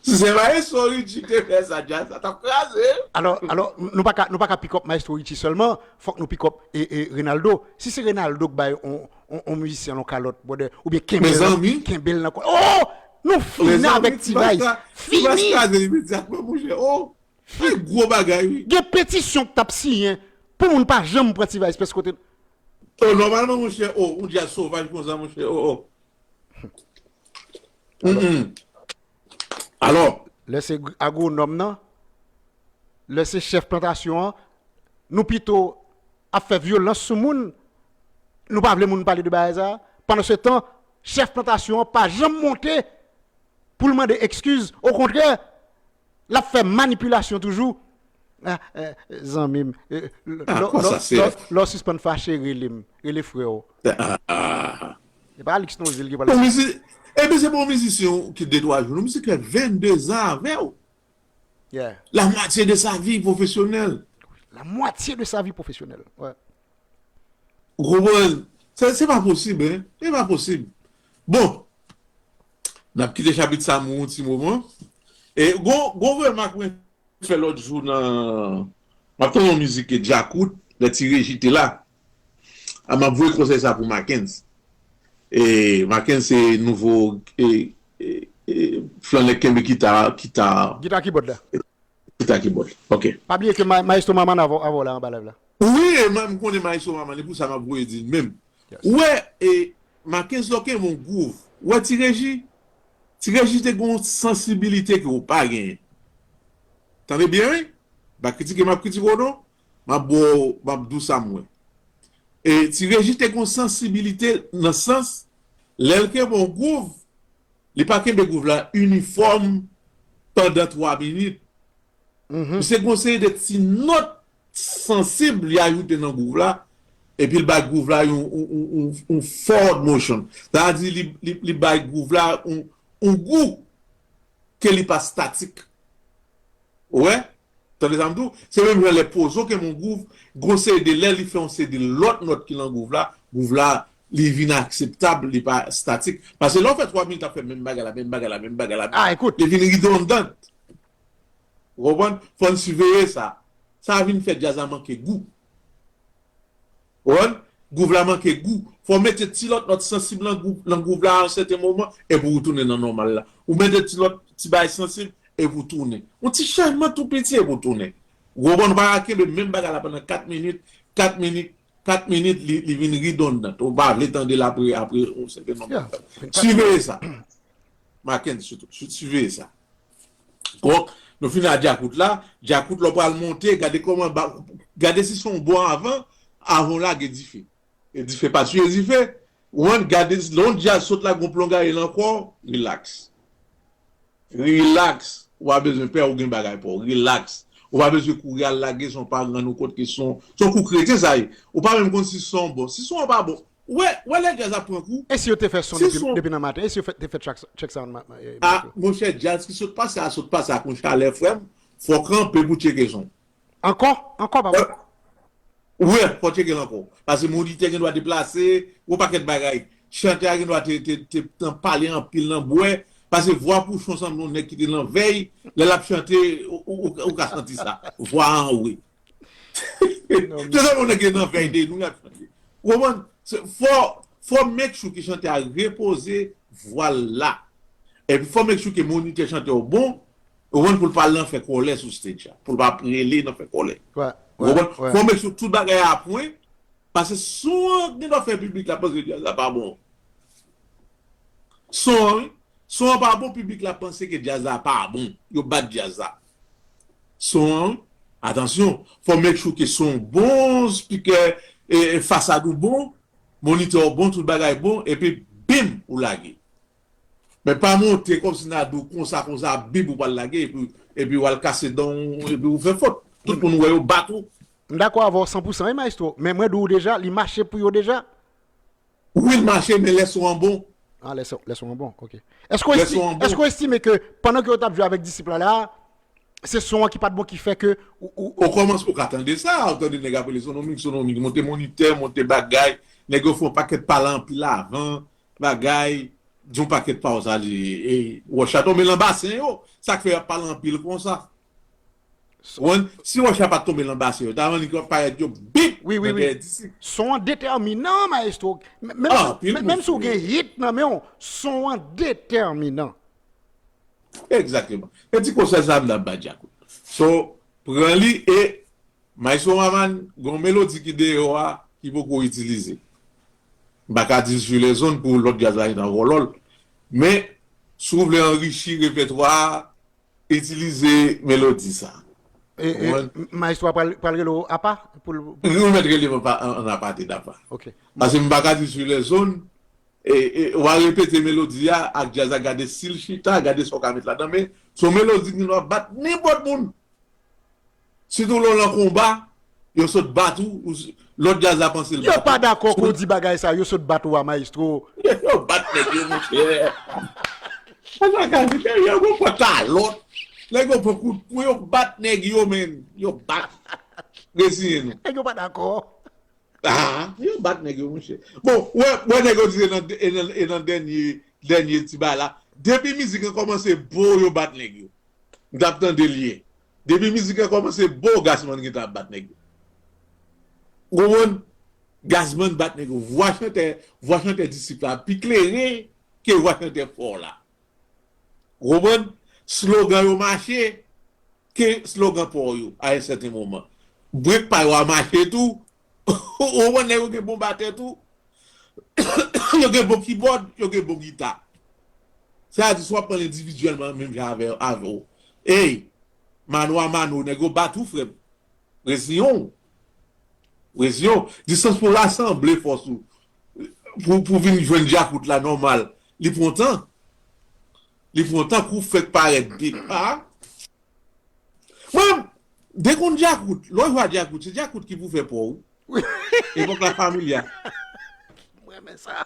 Si se Maestro Richie te fè sa, djaz la t ap kraze. Alò, alò, nou pa ka, nou pa ka pick up Maestro Richie sèlman, fòk nou pick up e, e Renaldo. Si se Renaldo k bay on, on, on mizisyen yon kalòt, brother, oubyen kenbe l nan, kenbe l nan kò. Oh! Nou fini avèk T-Vice. Fini! Kraze imedyatman, monchè. Oh! Se gwo bagay, wi. Gen petisyon k t ap siyen pou moun pa janm pran T-Vice pès kote. Oh, nòmalman, monchè, oh, yon djaz sovaj konsa, monchè, oh, oh. Mm, mm. Alò. Lè se agwonòm nan, lè se chèf plantasyon an, nou pito ap fè vyolans sou moun, nou pa vle moun pale de bagay sa. Pandan se tan, chèf plantasyon an pa janm monte pou l mande ekskiz. Okontrè, l ap fè manipilasyon toujou. Ah, eh, zanmi m, eh, l-, Ah, lè, kwa lè, sa se? Lè, lè w sispann fache, rele m, rele frè w. Ah, ah, ah. E pa Alix Nonvil ki pral Bon, mizi-, epi se pa yon mizisyen ki de twa jou, non, misye fè vennde zan avè w. Yeah. La moitié de sa vie professionnelle. La moitié de sa vie professionnelle, ouais. Ou konprann? Se, se pa posib, hein? Se pa posib. Bon, n ap kite chapit sa mou yon ti moman. E gon, gon remak mwen fè lòt jou nan, m ap tande yon mizik ke Djakout, lè Ti Reji te la. A, m ap voye konsèy sa pou Mackenz. E, Mackenz se nouvo, e, e, e, flannè kenbe kita, kita. Gita kibòd la. Gita kibòd. Ok. Pa bliye ke ma-, Maestro Maman avè w la anba live la. Wi, e, m konnen Maestro Maman, e pou sa m ap voye di l menm. Yes. Ou wè, e, Mackenz lè w kenbe yon gwouv. Ou wè Ti Reji? Ti Reji te gen yon sansibilite ke w pa genyen. Tande byen, wi. Pa kritike m ap kritike w non. M ap ba w, m ap di w sa m wè. E Ti Reji te gen yon sansibilite nan sans, lè l kenbe yon gwouv, li pa kenbe gwouv la inifòm pandan twa minit. Mhm. Misye gen yon seri de ti nòt sansib li ajoute nan gwouv la, epi l bay gwouv la yon, yon, yon, yon, yon forward motion. Sa vle di li, li, li bay gwouv la yon, yon gou ke li pa statik. Ou wè? Tande sa m di w? Se menm jan lè Pozo kenbe yon gwouv, gon seri de lè li fè yon seri de lòt nòt ki nan gwouv la, gwouv la, li vin akseptab, li pa statik. Paske lè w fè twa minit ap fè menm bagay la, menm bagay la, menm bagay la, Ah, ekout. Li vin ridondan. Ou konprann? Fò n siveye sa. Sa vin fè djaz la manke gou. Ou konprann? Gwouv la manke gou. Fò w mete ti lòt nòt sansib nan gwouv, nan gwouv la a yon sèten moman, epi w tounen nan nòmal la. Ou mete ti lòt ti bagay sansib, epi w tounen. Yon ti chanjman tou piti, epi w tounen. Ou konprann? Ou pa ka kenbe menm bagay la pandan kat minit, kat minit, kat minit, li, li vin ridondan. Ou pa vle tande l apre, apre yon sèten nonb. Yeah. Siveye sa. Mackenz, sitou, si-, siveye sa. Donk, nou fini a Djakout la. Djakout, lè w pral monte, gade kòman ba-, gade si se yon bon avan, avan w lage dife. E dife pa tiye dife. Ou konprann, gade, lè yon djaz sot la, gon plon gaye nan kò, relax. Relax. Ou pa bezwen pè, ou gen bagay pa w. Relax. Ou pa bezwen kouri al lage son, pa rann ou kont ke son, son kou kretyen sa ye. Ou pa menm konn si son bon. Si son an pa bon, Ou wè, ou wè lè djaz ap pran kou? E si yo te fè son depi, depi nan maten? E si yo fè, te fè track, track sound ma-, ma-, eh, Ah, monchè, djaz ki sot pase a, sot pase ak yon chalè, frè m. Fò w kanpe pou tcheke son. Ankò? Ankò, papa? Wi, fò w tcheke l ankò. Paske monitè gen dwa deplase, yon pakèt bagay. Chantè a gen dwa te, te, te, te pale anpil nan bwè. Paske vwa Pouchon sanble yon nèg ki te nan vèy, lè l ap chante, ou, ou, ou, ou ka santi sa. Vwa a anwe. Se sanble yon nèg ki te nan vèy de nou, l ap chante. Ou konprann? Se, fò, fò make sure ke chantè a repoze vwa l la. Epi fò make sure ke monitè chantè w bon, ou konprann, pou l pa al nan fè kòlè sou stage la. Pou l pa ap rele nan fè kòlè. Ou konprann? Fò make sure tout bagay a pwen, paske son an gen dwa fè piblik la panse djaz la pa bon. Son an, wi. Son an pa bon, piblik la panse ke djaz la pa bon. Yo bat djaz la. Son an, wi. Atansyon, fò make sure ke son bon, spikè, e, e, fasad ou bon, monitè w bon, tout bagay bon, epi bim, ou lage. Men pa monte kòmsi nan di w konsa, konsa, bib ou pral lage, epi, epi w al kase dan w, epi ou fè fòt. Tout moun wè yo bat ou. M dakò avè w san pou san, wi, maestro. Men mwen di w deja, li mache pou yo deja. Wi, l mache, men lè son an bon. Ah, lè son, lè son an bon, ok. Èske w Lè esti-, son an bon. Èske w estime ke pandan ke yo t ap jwe avèk disip la la, se son an ki pa t bon ki fè ke ou, ou, Ou kòmanse, ou ka tande sa, ou tande nèg ap rele sonomik, sonomik, monte monitè, monte bagay, nèg yo fè yon pakèt pale anpil avan, bagay, di yon pakèt pawòl sa di, e, wòch la tonbe nan basen yo, sa k fè y ap pale anpil konsa. Ou konprann? Si wòch la pa t tonbe nan basen yo, ta vann li parèt yo bip Wi, wi, nan wi. dèyè disip. Son an detèminan, maestro. M-, menm Ah, si, anpil, menm, menm si w gen monchè. hit nan men w, son an detèminan. Egzakteman. E ti konsèy sa m t ap ba Djakout. So, pran li e Maestro Maman, gon melodi ki deyò a, ki poko itilize. M pa ka di l sou lezonn pou lòt djaz la gentan vòlò l. Men, si w vle anrichi repètwa a, itilize melodi sa. E, e, Ou konprann? M-, maestro a pral, pral rele w apa pou l, pou Wi, ou mèt rele m anpa-, an, an apa, te dapa. Ok. Paske m pa ka di sou lezonn, e, e, w a repete melodi a ak djaz la, gade si l chita, gade sa w ka met ladan, men se yon melodi ki w ap bat nenpòt moun. Sitou lè w lan konba, yo sot bat ou, ou s-, lòt djaz la panse l Yo bat pa ou. dakò ke w di bagay sa, yo sot bat ou a, maestro. Yo bat nèg yo, monchè. Sa ka di, yo gon pran kalòt. Nèg yo pran kout pwen, yo bat nèg yo, men. Yo bat. Resiyen nou. Nèg yo pa dakò. Ah, yo bat nèg yo, monchè. Bon, wè, wè nèg yo di e nan, e nan, e nan dènye, dènye ti bagay la. Depi mizik an kòmanse bo, yo bat nèg yo. M t ap tande l yè. Depi mizik an kòmanse bo, Gazzman gentan ap bat nèg yo. Ou konprann? Gazzman bat nèg yo. Vwa chantè, vwa chantè Disip la pi klere ke vwa chantè Fò la. Ou konprann? Slogan yo mache ke slogan Fò yo a yon sèten moman. Brek pa yo a mache tou. Ou konprann? Nèg yo gen bon batè tou. Yo gen bon kibòd, yo gen bon gita. Sa vle di, si w ap pran l endividyèlman, menm jan avè, avè w. Ey, Mano a Mano, nèg yo bat ou, frè m. Resiyon w. Resiyon w. Distans pou w rasanble fòs ou. Pou, pou vin jwenn Djakout la nòmal. Li pran tan. Li pran tan pou w fèk parèt depa. Mwen, dekonn Djakout, lè w jwe a Djakout, se Djakout ki pou fè pa w. Wi. Epòk La Familia. Mwen renmen sa.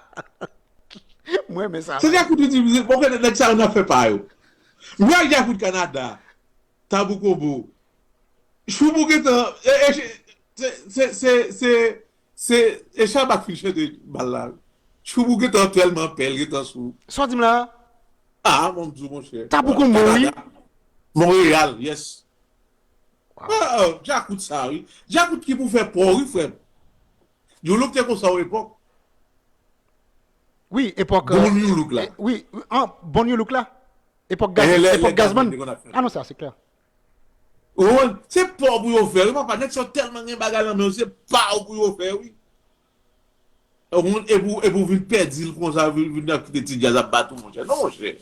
Mwen renmen sa. Se Djakout ki di, bon, nèg sa yo nan fè pa yo. Mwen ak Djakout Kanada, Tabou Kobo. Choubou gentan, e, e, se, se, se, se, se, e Shabba k fin chante bal la. Choubou gentan tèlman pè, l gentan sou. Sa w di m la? Ah, bon, m di w, monchè. Tabou Kobo, wi. Kanada. Monreyal, yes. Wow. Ah, ah, Djakout sa, wi. Djakout ki pou fè pa w, wi, frè m. New Look te konsa w epòk. Wi, epòk, Bon euh, New Look la. E, wi, an, Bon New Look la. Epòk Gaz-, Eh, lè, epòk lè Gazzman Gazzman te konn ap fè. Ah non, sa, se klè. Ou konprann? Se pa w pou yo fè, wi, papa. Nèg sa yo tèlman gen bagay nan men yo, se pa w pou yo fè, wi. Ou konprann? Epi w, epi w vin pèdi l konsa, vin, vin ap kite ti djaz ap bat ou, monchè. Non, monchè.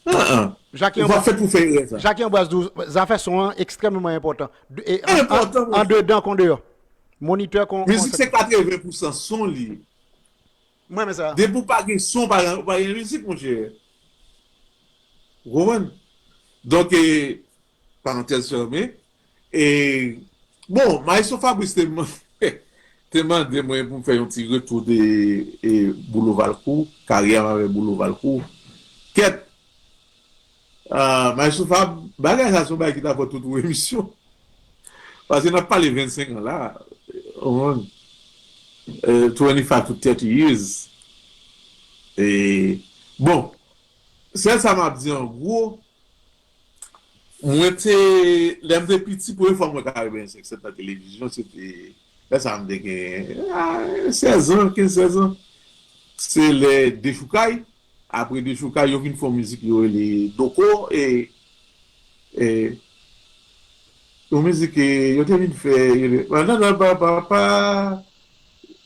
An, an. Jackie Ou pa Ambroise, fèt pou fè erè sa. Jackie Ambroise di w, zafè son an ekstrèmeman enpòtan. De, e, an, Enpòtan, an, monchè. Andedan kon deyò. Monitè kon, Mizik se katreven pousan son li ye. Mwen renmen sa. Depi w pa gen son, pa, pa gen mizik, monchè. Ou konprann? Donk, e, parantèz fèmen. E, bon, Maestro Fabrice te, te mande mwen pou m fè yon ti retou de, e, Boulo Valcourt, karyè m avèk Boulo Valcourt. Kèt, ah, Maestro Fab, bagay sa se yon bagay ki ta pran tout yon emisyon. Paske n ap pale vennsenk an la, ou konprann? Eh, twenty-five to thirty years. E, bon, Sèl sa m ap di an gwo, mwen te, lè m te piti, premye fwa mwen Caribbean Sextet nan televizyon, se te, lè sa m te gen, ah, sèz an, kenz, sèz an. Se lè Dechoukay, apre Dechoukay, yo vin fè yon mizik yo rele Doko, e, e, yon mizik, e, yo te vin fè, yo te, pa, pa, pa, pa,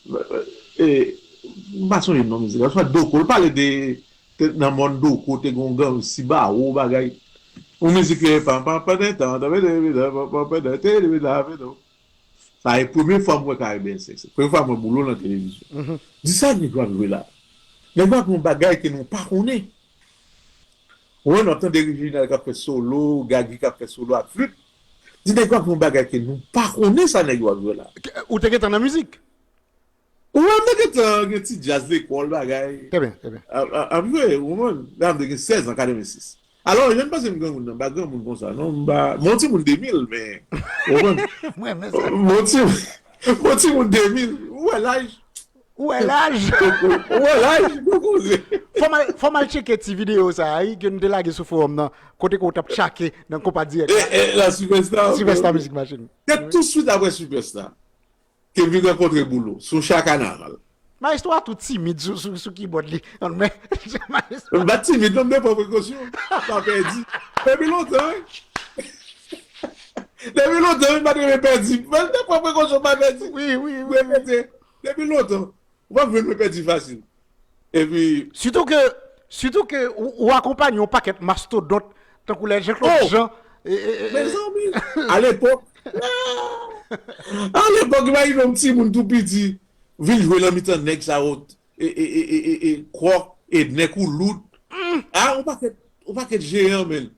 pa, e, m pa sonje non mizik la, swa Doko, l pale de, te, nan mòn Doko, te gen yon gang, Sibawo, bagay. Yon mizik, e, pa, pa, pa, de tan, de, de, de, pa, pa, pa, de, de, de, de, de, de. Sa e premye fwa m wè Caribbean Sextet. Premye fwa m wè Boulo nan televizyon. Di sa nèg yo ap jwe la. Nèg yo ap yon bagay ke nou pa konnen. Ou wè, nou ap tande Reginald k ap fè solo, Gagi k ap fè solo ak flit. Di nèg yo ap yon bagay ke nou pa konnen sa nèg yo ap jwe la. Ou te gentan nan mizik? Ou wè, m te gentan gen ti djaz lekòl, bagay. Trè byen, trè byen. Ap, ap, ap jwe, ou konprann? La m te gen sèz an, katrevensis. Alò, jan m panse m granmoun nan, m pa granmoun konsa, non, m pa, m on timoun de mil, men, ou konprann? Mwen, men sa. M on ti, m on timoun de mil, ou wè laj. Ou wè laj? Ou wè laj, ou koze. Fò m al, fò m al tcheke ti videyo sa a, wi, ke nou te lage sou fowòm nan, kote ke w t ap tchake nan konpa dirèk la. E, e, la Superstar. Superstar Music Machine. Se tou swit apre Superstar ke m vin rankontre Boulo, sou Cha Kanaval. Maestro a tou timid sou, sou, sou kibòd li. Men, Maestro. M pa timid, non, m te pran prekosyon. Pa pèdi. Depi lontan, wi. Depi lontan, wi, m pa t renmen pèdi. Men m te pran prekosyon, pa pèdi. Wi, wi, wi, wi. Repete. Depi lontan. Ou p ap jwenn mwen pèdi fasil. Epi sitou ke, sitou ke ou, ou akonpanye yon pakèt mastodont tankou lè Jean Claude Jean. E, e, e, mezanmi, alepòk, alepòk, imajine yon timoun tou piti vin jwe nan mitan nèg sa yo, e, e, e, e, e, e, Kwòk, e, Ednè Koulout. A, yon pakèt, yon pakèt jeyan, men.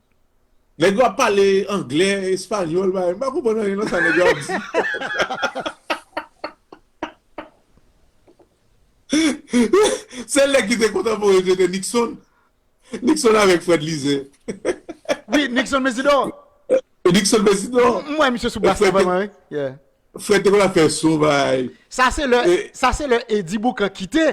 Nèg yo ap pale anglè, espanyòl, bagay. M pa konprann anyen nan sa nèg yo ap di. Sèl nèg ki te kontanpore, se te Nixon. Nixon avèk Fred Lizè. Wi, Nixon Mesidor. Nixon Mesidor. M wè misye sou bas la vrèman, wi. Yeah. Fred te konn ap fè son, bay. Sa se lè, sa se lè Eddy Boucan kite.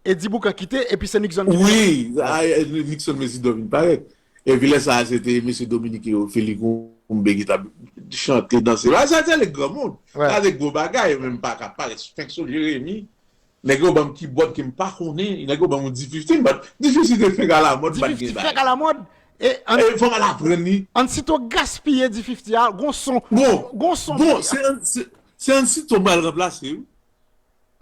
Eddy Boucan kite, epi se Nixon ki vin. Wi, a, e, Nixon Mesidor vin parèt. Epi lè sa a, se te mesye Dominique Felicoumbe ki t ap chante, danse. Sa, sa se lè granmoun. Sa se gwo bagay, yo menm pa ka parèt. Fenk sou Jeremi. Nèg yo ban m kibòd ke m pa konnen. Nèg yo ban m yon D fifty, but D fifty te fenk alamòd, pa t gen bagay. D fifty fenk alamòd. E fò m al aprann li. Ansito gaspiye D fifty a, gon son. Bon, gon son. Bon, se, se, se Ansito m al ranplase, wi.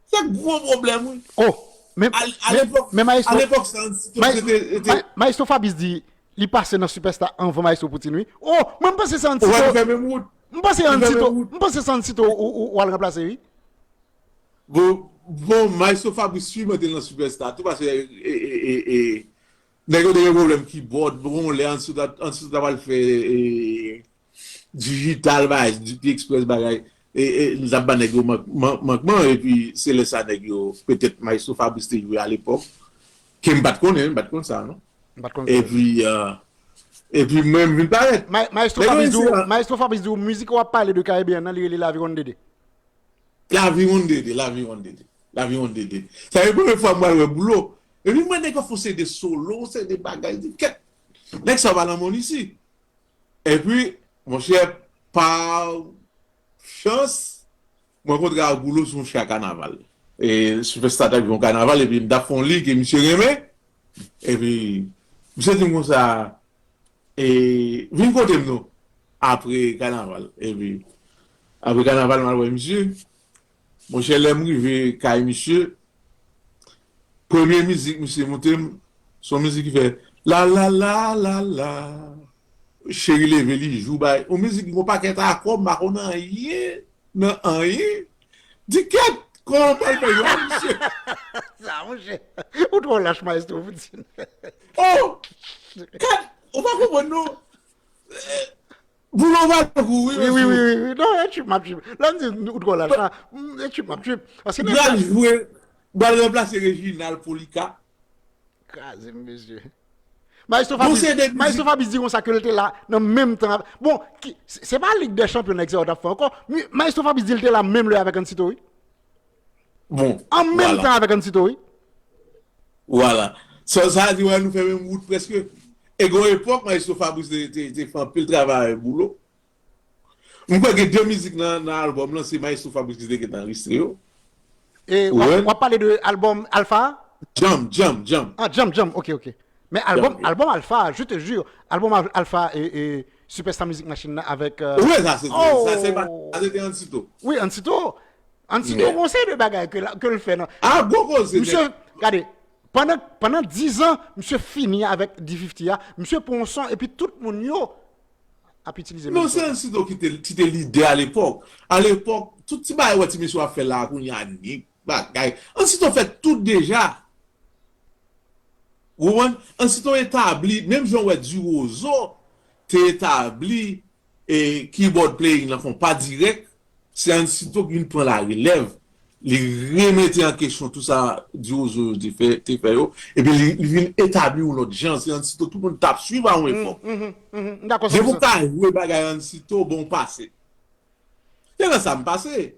Se gwo pwoblèm, wi. Oh, men, a, a men, lepòk, men Maestro, a lepòk sa, Ansito, ma-, se te, se te ma-, Maestro Fabrice di li pase nan Superstar anvan Maestro Poutine, wi. Oh, mwen m panse se Ansito. Ou wè, nou fè menm wout. M panse Ansito, m panse se Ansito ou, ou, ou al ranplase, wi. Bon, bon, Maestro Fabrice swiv mwen te nan Superstar tou, paske, e, e, e, e, nèg yo te gen pwoblèm kibòd, bon, lè Ansito, Ansito ta pral fè, e, dijital, bagay, Duty Express, bagay. E, e, n ap ba nèg yo mank-, mank-, mankman, epi se lè sa nèg yo, petèt Maestro Fabrice te jwe alepòk, ke m pa t konnen, m pa t konn sa, non. M pa t konn sa. Epi, euh, epi mwen, m vin parèt. Ma-, Maestro Fabrice di w, Maestro Fabrice di w, mizik w ap pale de Caribbean nan, li rele Laviwonn Dede. Laviwonn Dede, Laviwonn Dede, Laviwonn Dede. Sa se premye fwa mwen wè Boulo. Epi mwen nèg yo fè yon seri de solo, yon seri de bagay, di kèt. Nèg sa pa nan monn isi. Epi, monchè, pa chans, mwen rankontre ak Boulo sou yon Cha Kanaval. E Superstar t ap jwe yon kanaval, epi m t ap fè yon li ke misye renmen. Epi, misye di m konsa, e, vin kote m non, apre kanaval. Epi, apre kanaval, m al wè misye. Monchè, lè m rive kay misye, premye mizik misye montre m, se yon mizik ki fè la, la, la, la, la. Cheri leve, li jou, bay. Yon mizik ki gon pakèt akò, m pa konn anyen nan anyen. Di kèt, kòman m pral fè jwe a, misye? Sa, monchè. Ou twò lach, Maestro Poutine. Oh! Kèt, ou pa konprann, non. Boulo va kou, wi, wi, wi, wi, wi. Non, e trip m ap trip. Lè m di ou twò lach la, mm, e trip m ap trip. Paske nèg la jwe, m pral ranplase Reginald Polica. Kraze m, mesye. Maestro Fabrice, Maestro Fabrice di konsa ke l te la nan menm tan. Bon, ki, se, se pa Lig dè Chanpyon nèg sa yo t ap fè ankò. Maestro Fabrice di l te la menm lè avèk Ansito, wi. Bon, an menm tan avèk Ansito, wi. Vwala. Sa, sa di, wè, nou fè menm wout prèske. E gon epòk, Maestro Fabrice te, te, te fè anpil travay avèk Boulo. M kwè gen de mizik nan, nan albòm lan, se Maestro Fabrice ki te gentan anrejistre yo. E w ap pale de albòm Alpha? Djanm, Djanm, Djanm. Ah, Djanm, Djanm, ok, ok. Men albòm, albòm Alpha, je te jure, albòm Alpha e, e Superstar Music Machine nan avèk... Wi, sa se, sa se, sa se te Ansito. Wi, Ansito. Ansito, gon seri de bagay ke, ke l fè nan... Ah, gwo koze. Misye, gade, pandan, pandan diz an, misye fini avèk D fifty a, misye pran yon son, epi tout moun yo ap itilize menm son. Non, se Ansito ki te, ki te lidè alepòk. Alepòk, tout ti bagay wè ti mesye w ap fè la a kounye a, ni bagay. Ansito fè tout deja. Ou konprann? Ansito etabli, menm jan w wè Diwozo te etabli e keyboard playing nan fè yon pa dirèk, se Ansito ki vin pran larelèv. Li remete an kesyon tout sa Diwozo te fè, te fè yo, epi li, li vin etabli yon lòt jan. Se Ansito tout moun t ap swiv a yon epòk. Depi w ka jwe bagay Ansito, bon, w pase. Se nan sa m pase.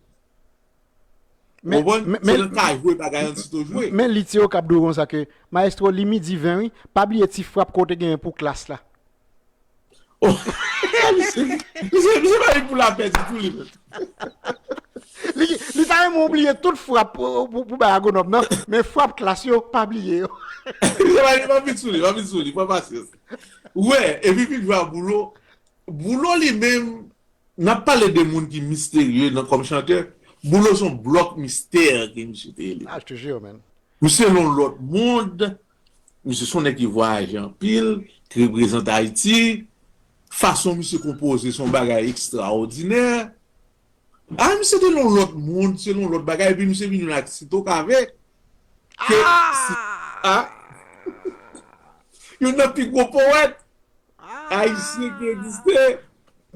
Ou konprann? Se nan ka jwe bagay Ansito jwe. Men Litio k ap di w konsa ke, Maestro, li midi ven wi, pa bliye ti frap ke w te genyen pou Klass la. Misye, misye, misye pa vin pou lapè ditou li menm. Li, li ta renmen w bliye tout frap pou, pou, pou bay Agonòm nan, men frap Klass yo, pa bliye yo. Misye pa, pa vin sou li, pa vin sou li, pran pasyans. Wè, epi figure à Boulo, Boulo li menm, n ap pale de moun ki misterye nan kòm chantè, Boulo se yon blòk mistè ke misye te ye li. Ah, je te jure, man. Misye se yon lòt mond. Misye se yon nèg ki vwayaje anpil, ki reprezante Ayiti. Fason misye konpoze se yon bagay ekstraòdinè. Ah, misye te nan yon lòt mond, se yon lòt bagay, epi misye vin jwenn ak Sito Kave. Ke, ah! Youn nan pi gwo powèt ayisyen ki egziste.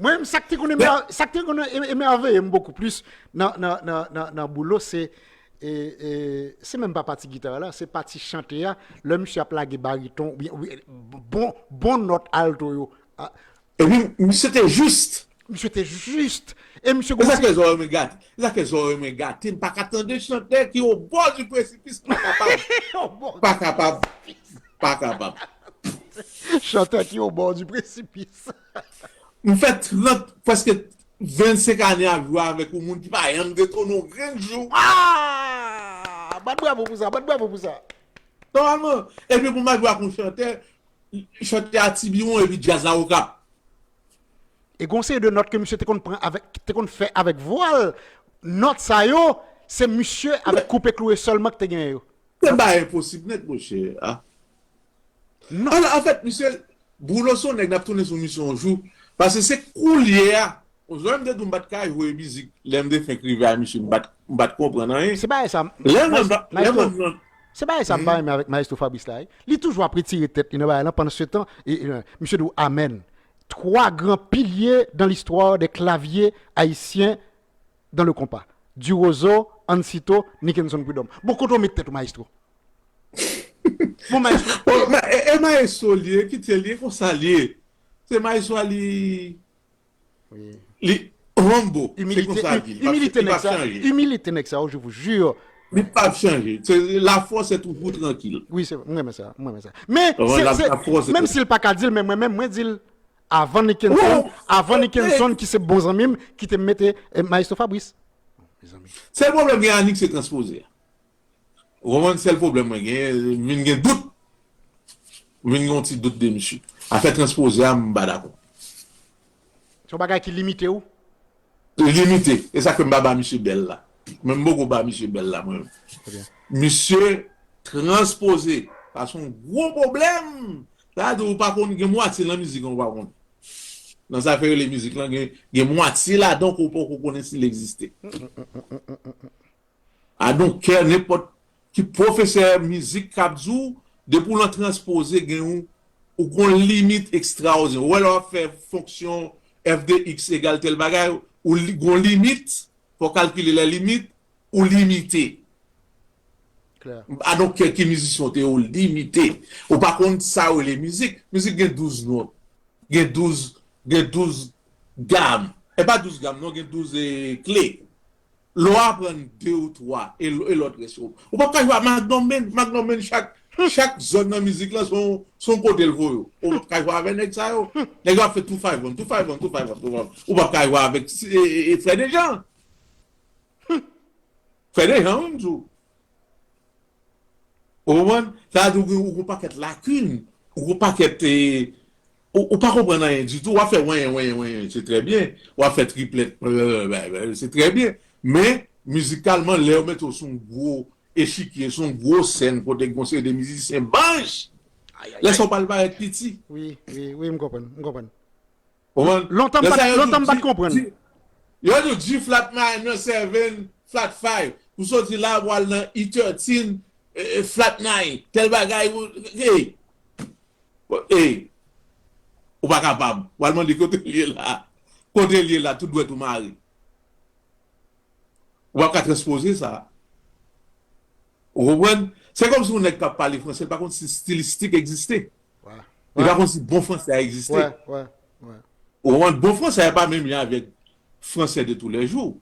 Mwen, sa k te konn emer-, sa k te konn em-, emèveye m bokou plis nan, nan, nan, nan, nan Boulo, se, e, e, se menm pa pati gita la, se pati chante a, lè misye ap lage bariton, oubyen, oubyen, bon, bon nòt alto yo. Ah. Epi, misye te jis. Misye te jis. E misye... E sa k fè zòrèy mwen gate. E sa k fè zòrèy mwen gate. M pa ka tande chantè ki au bord du précipice. M pa kapab. Au bord du précipice. Pa kapab. Pa kapab. Chantè ki au bord du précipice. M fè trant, prèske vennsenk ane ap jwe avèk yon moun ki pa janm detone yon grenn jou. Ah! Bat bravo pou sa, bat bravo pou sa. Nòmalman, epi pou m al jwe ak yon chantè, chantè a ti biwon epi djaz la okap. E gon seri de nòt ke misye te konn pran avèk, te konn fè avèk vwa l. Nòt sa yo, se misye avèk Koupe Kloure sèlman ki te genyen yo. Se bagay enposib nèt, monchè. Ah. Non. Alò, anfèt, misye, Boulo se yon nèg n ap tounen sou misye yon jou. Paske se koulye a, yon jou m te di w m pa t ka jwe mizik, lè m te fenk rive a misye, m pa t, m pa t konprann anyen. Se bagay sa, lè mwen, lè mwen, se bagay sa m pa renmen avèk Maestro Fabrice la, wi. Li toujou ap retire tèt li nan bagay lan, pandan se tan, e, e, misye di w amèn. Twa gran pilye dans l'histoire des claviers haïtiens dans le compas. Durozo, Ansito, Nickenson Prud'homme. Bon, kote w met tèt ou, maestro? Bon, maestro. Bon, ma, e, e maestro li ye, kite li, e konsa li ye. Se maestro a li, li humble. Se konsa li ye. Li pa, li pa chanje. Imilite nèg sa, je vous jure. Li pa chanje. Se, la force est toujours tranquille. Wi, se, mwen renmen sa, mwen renmen sa. Men, se, se, menm si l pa ka di l, men mwen menm, mwen di l, avan Nickenson, avan Nickenson ki se bon zanmi m, ki te mete, eh, Maestro Fabrice. Mezanmi. Sèl pwoblèm gen Annick se transpoze a. Ou konprann, sèl pwoblèm mwen gen, m vin gen dout. M vin gen yon ti dout de misye. Afè transpoze a, m pa dakò. Se yon bagay ki limite w? Limite. E sa k fè m pa ba misye bèl la. Mwen, m poko ba misye bèl la, mwen menm. Misye transpoze. Sa se yon gwo pwoblèm. Sa vle di ou pa konn, gen mwatye nan mizik an ou pa konn. Nan sa yo rele mizik lan, gen, gen mwatye ladan ke w poko konnen si l egziste. I don't care, nenpòt ki pwofesè mizik k ap di w, depi w lan transpoze, gen yon, ou gon limit ekstraòdinè. Ou wè lè w ap fè fonksyon F de X egal tèl bagay, ou li, gon limit, fò w kalkile lè limit, ou limite. I don't care ki mizisyen w te ye, ou limite. Ou pa konn sa yo rele mizik. Mizik gen douz nòt. Gen douz, gen douz gam. E pa douz gam, non, gen douz, eh, kle. Lè w aprann de ou twa, e, e lòt rès yo. Ou p ap ka jwe a Magnum Men. Magnum Men, chak, Chak zòn nan mizik lan se yon, se yon kote l voye w. Ou p ap ka jwe avèk nèg sa yo. Nèg yo ap fè two five one, two five one, two five one, two five one. Ou p ap ka jwe avèk e, e, e Frè Dejan. Frè Dejan, wi, m di w. Ou konprann? Sa vle di ou gen, ou gen yon pakèt lakin, ou gen yon pakèt, e, ou, ou pa konprann anyen ditou. W ap fè wenyen, wenyen, wenyen, se trè byen. W ap fè triplèt, se trè byen. Men, mizikalman, lè yo mete w sou yon gwo echikye, sou yon gwo sèn kote gen yon seri de mizisyen banj, lè sa w pral parèt piti. Wi, wi, wi, m konprann, m konprann. Ou konprann? Lontan m pa t konprann. Yo di w G flat minor seven flat five. Ou soti la, ou al nan E thirteen, e, e, flat nine. Tèl bagay, ou, hey. Hey. Ou pa kapab. Ou al mande kote l ye la. Kote l ye la, tout dwèt ou mare. Ou p ap ka transpoze sa. Ou konprann? Se kòmsi yon nèg k ap pale franse, li pa konn si stilistik egziste. Li pa konn si bon franse a egziste. Ou konprann? Bon franse a pa menm jan avèk franse de toulèjou.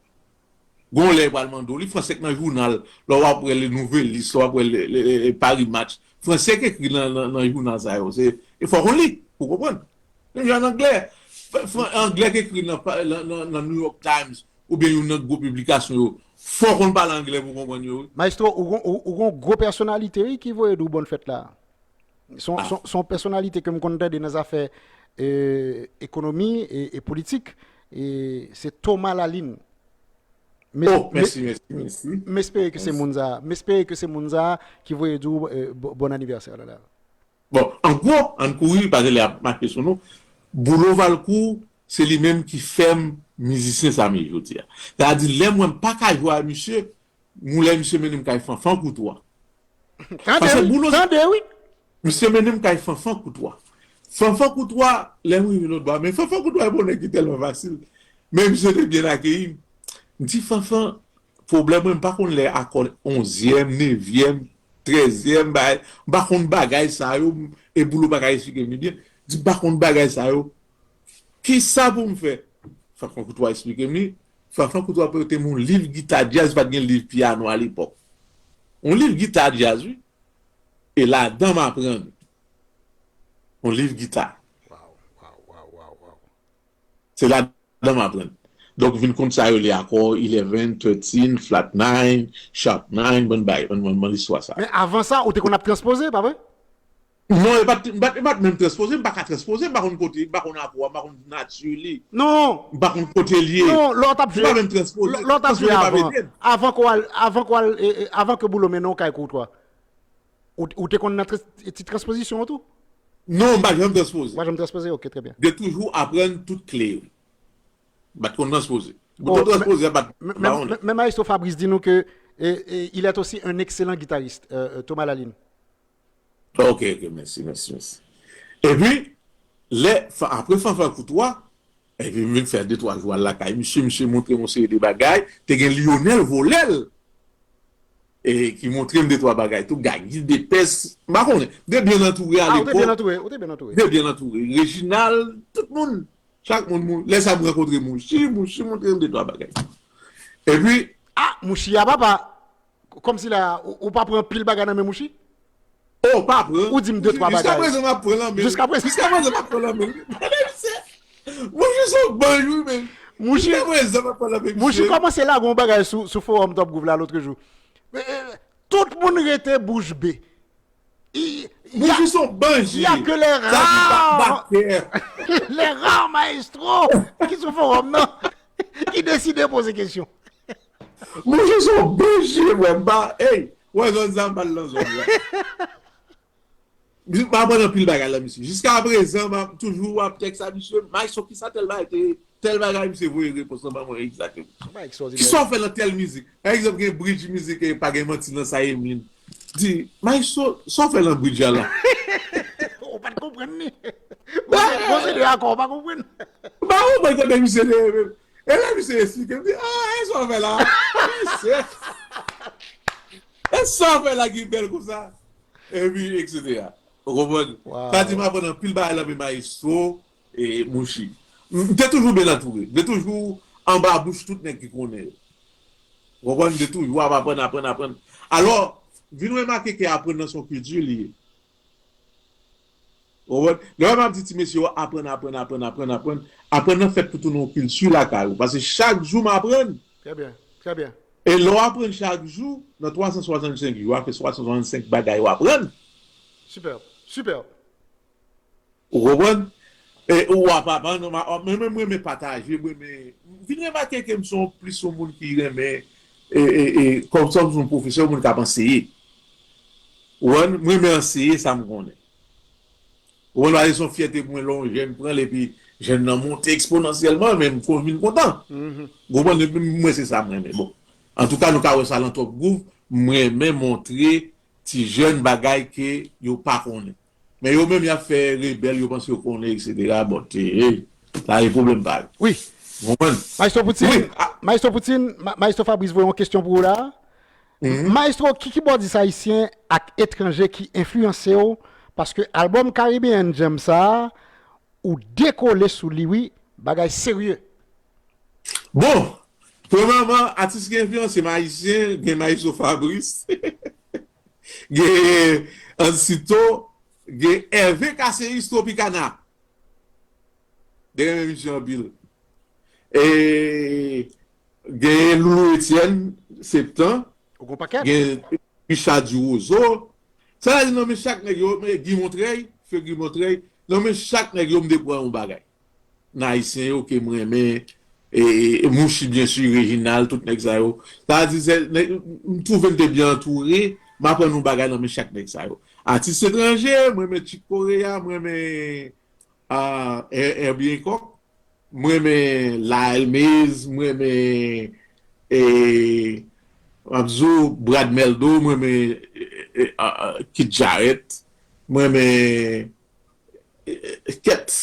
Gon lè yo pral mande w li, franse k nan jounal, lè w ap wè Le Nouvelliste, lè w ap wè le, le, le Paris Match. Franse k ekri nan, nan, nan jounal sa yo, se, e fò w konn li, pou w konprann. Menm jan an anglè. Anglè k ekri nan, nan, nan, nan New York Times, oubyen youn nan gwo piblikasyon yo, fò w konn pale anglè pou w konprann yo, wi. Maestro, ou gon, ou, ou gon gwo pèsonalite, wi, ki voye di w bòn fèt la. Se yon, se yon, se yon pèsonalite ke m konn tande nan zafè, e, ekonomi e, e politik. E se Thomas Lalin. Oh, mèsi, mèsi, mèsi. M espere ke se moun sa, m espere ke se moun sa ki voye di w, e, bo-, bòn anivèsè la, la. Bon, an gwo, ann kouri, paske lè ap mache sou nou. Boulo Valcourt, se li menm ki fè m mizisyen sa m ye jodi a. Sa vle di, lè m wè m pa ka jwe ak misye, m wè misye mennen m kay Fanfan Koutwa. Tande, wi, tande, wi. Misye mennen m kay Fanfan Koutwa. Fanfan Koutwa, lè m rive lòt bò a, men Fanfan Koutwa se yon nèg ki tèlman fasil. Men misye te byen akeyi m. M di, Fanfan, pwoblèm mwen, m pa konn lè akò onzyèm, nevyèm, trèzyèm, bagay, m pa konn bagay sa yo, e Boulo pa ka esplike m li byen. Di, m pa konn bagay sa yo. Kisa pou m fè? Fanfan Koutwa esplike m li. Fanfan Koutwa pote m yon liv gita djaz, pa t gen liv pyano alepòk. Yon liv gita djaz, wi. E ladan m aprann yon liv gita. Se ladan m aprann. Donk, vin konn sa yo rele akò eleven, thirteen, flat nine, sharp nine, bann bagay, bann, bann, bann listwa sa. Men avan sa, ou te konn ap transpoze, pa vre? Non, e pa t, e pa t, e pa t menm transpoze, m pa ka transpoze, m pa konn kote, m pa konn akò a, m pa konn nati li. Non. M pa konn kote l ye. Non, lè w t ap jwe. Se pa menm transpoze. Lè w t ap jwe avan. Avan ke w al, avan ke w al, e, e, avan ke Boulo mennen w kay Koutwa. Ou, ou te konn nan trans-, ti transpozisyon an tou? Non, m pa janm transpoze. Ou pa janm transpoze? Ok, trè byen. M te toujou aprann tout kle yo. M pa t konn transpoze. Pou te transpoze, m pa t, m pa konnen. Men, men, men Maestro Fabrice di nou ke, e, e, il est aussi un excellent guitariste, euh, euh, Thomas Lalin. Ok, ok, mèsi, mèsi, mèsi. Epi, lè, fa-, apre Fanfan Koutwa, epi m vin fè de twa jou al lakay misye, misye montre m yon seri de bagay, te gen Lionel Volel, e ki montre m de twa bagay tou, Gagi Depès, m pa konnen, de byen antoure alepòk. Ah, ou te byen antoure, ou te byen antoure. De byen antoure. Reginald, tout moun, chak moun, moun, lè sa m rankontre Mouchi, Mouchi montre m de twa bagay. Epi, ah, Mouchi a papa, kòmsi la, ou, ou pa pran pil bagay nan men Mouchi? Oh, pa pran. Ou di m de twa bagay. Jiska prezan, m ap pran nan men l. Jiska prezan. Jiska prezan, m ap pran nan men l. Tande, misye. Mouchi se yon banj, wi, men. Mouchi, jiska prezan, m ap pran nan men misye. Mouchi kòmanse lage yon bagay sou, sou forum Top Groove la lòt jou. Men, eh, tout moun rete bouch be. Mouchi se yon banj li. Il y a que les rares, les rares maestros ki sou forum nan, ki deside poze kesyon. Mouchi se yon banj li, mwen, m pa, hey, wè zòn sa, m pa al nan zòn la. M aprann anpil bagay la, misye. Jiska prezan, m ap toujou ap tèks a misye, Maestro, kisa tèl bagay te ye? Tèl bagay, misye voye repons lan ban mwen egzakteman. Kisa w fè nan tèl mizik? Pa egzanp, gen bridge mizik, e pa gen manti nan sa, Emeline. Di, Maestro, sa w fè nan bridge a la? Ou pa t konprann li. Gon se, gon se de akò, ou pa konprann. Ou pa konprann kote misye te ye menm. E lè misye esplike, m di, ah, e sa w fè la? Misye. E sa w fè la ki bèl konsa? Epi, etsetera. Ou konprann? Sa di m aprann anpil bagay nan men Maestro e Mouchi. M te toujou byen antoure. M te toujou anba bouch tout nèg ki konnen yo. Ou konprann? M te toujou ap aprann, aprann, aprann. Alò, vin remake ke aprann nan se yon kilti li ye. Ou konprann? Lè m ap di ti mesye yo aprann, aprann, aprann, aprann, aprann, aprann nan fèt pou tounen yon kilti lakay ou. Paske chak jou m aprann. Trè byen, trè byen. E lè w aprann chak jou, nan twa san swasannsenk jou, w ap fè twa san swasannsenk bagay w aprann. Sipèb, sipèb. Ou konprann? E, ou a pa, pa, non, ma, mwen, mwen, mwen renmen pataje, mwen renmen, vin remake ke m se yon plis yon moun ki renmen, e, e, e, kòm sa m se yon pwofesè, yon moun k ap anseye. Ou konprann? Mwen renmen anseye sa m konnen. Ou konprann? Paske se yon fyète pou mwen lè yon jèn pran l epi jèn nan monte eksponansyèlman, men m kon vin kontan. Ou konprann? Mwen se sa m renmen. Bon. Antouka, nou ka wè sa nan Top Groove, m renmen montre ti jèn bagay ke yo pa konnen. Men yo menm y ap fè rebèl, yo panse yo konnen, etsetera. Bon, te, hey, sa se pwoblèm pa yo. Wi. Ou konprann? Maestro Poutine, Wi, a- Maestro Poutine, Ma- Maestro Fabrice voye yon kesyon pou ou la. Mhm. Maestro, ki kibòdis ayisyen ak etranje ki enfliyanse w? Paske albòm Caribbean Jam sa a, ou dekole sou li wi, bagay serye. Bon, premyèman, atis ki enfliyanse m ayisyen, gen Maestro Fabrice, gen Ansito, gen Hervé Caceres Tropicana. Te renmen misye anpil. E gen Loulou Etienne, Septan. Ou gon pakèt? Gen Richard Duroseau. Sa vle di nan men chak nèg yo, men Guy Montreuil, feu Guy Montreuil, nan men chak nèg yo m te pran yon bagay. Nan ayisyen yo ke m renmen, e, e, e Mouchi, byen si, Reginald, tout nèg sa yo. Sa vle di, se, nèg, m twouve m te byen antoure, m aprann yon bagay nan men chak nèg sa yo. Atis etranje, mwen renmen Chick Corea, mwen renmen, a, Her-, Herbie Hancock, mwen renmen Lionel Mays, mwen renmen, e, m ap di w, Brad Mehldau, mwen renmen, e, e, a, a, Keith Jarrett, mwen renmen, e, e, kèt,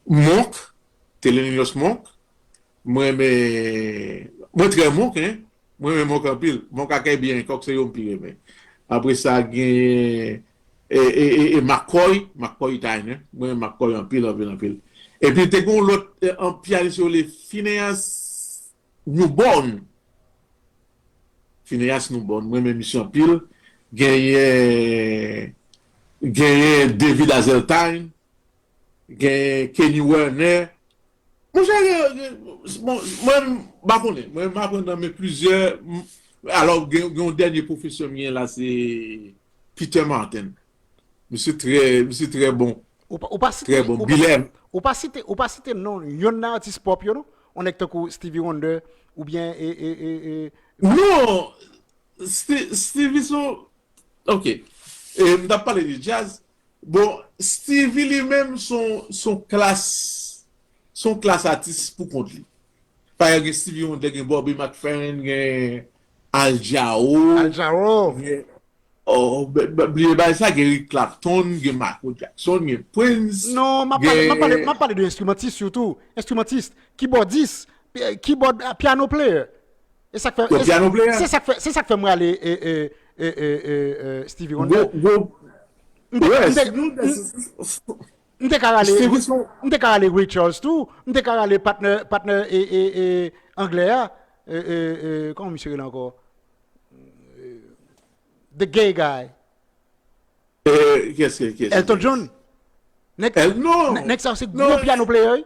Monk, Thelonious Monk, mwen renmen, mwen trè Monk, en. Mwen renmen Monk anpil. Monk ak Herbie Hancock, se yo m pi renmen. Apre sa, gen, e, e, e, e McCoy, McCoy Tyner. Mwen renmen McCoy anpil, anpil, anpil. Epi, te gen yon lòt, e, an pyanis yo rele Phineas Newborn. Phineas Newborn, mwen renmen misye anpil. Genyen, genyen David Hazeltine, gen Kenny Werner. Monchè, gen, gen, bon, mwen, m pa konnen. Mwen, m aprann nan men plizyè. M, alò, gen, gen yon dènye pwofesè m gen la, se Peter Martin. Misye trè, misye trè bon. Ou pa, ou pa site, Trè bon. Ou pa, Bilè. Ou pa site, ou pa site non yonn nan atis pòp yo, non? Yon nèg tankou Stevie Wonder, oubyen, e, e, e, e, Non! Sti-, Stevie son, ok. E, m t ap pale de djaz. Bon, Stevie li menm son, son klas, son klas atis pou kont li. Pa egzanp, gen Stevie Wonder, gen Bobby McFerrin, gen Al Jarreau, Al Jarreau. Gen, oh, b-, b-, bliye bagay sa, gen Eric Clapton, gen Michael Jackson, gen Prince, Non, m ap pale, m ap pale, gen m ap pale de enstrimantis sitou. Enstrimantis, kibòdis, pi-, kibòd, ah, piano player. E sa k fè, Yo, e, piano player. Se sa k fè, se sa k fè mwen ale, e, e, e, e, e, Stevie Wonder. Gwo, gwo, M te, wè, m te, Stevie Wonder, m, se, se, se, m te ka rale, Stevie son m te ka rale Ray Charles tou, m te ka rale patnè, patnè, e, e, e, anglè a, e, e, e, kòman misye rele ankò? The gay guy. Eh, kiyès, kiyès, Elton John. Nèg, El-, non. Nè-, nèg sa yo se Non, gwo piano player, wi.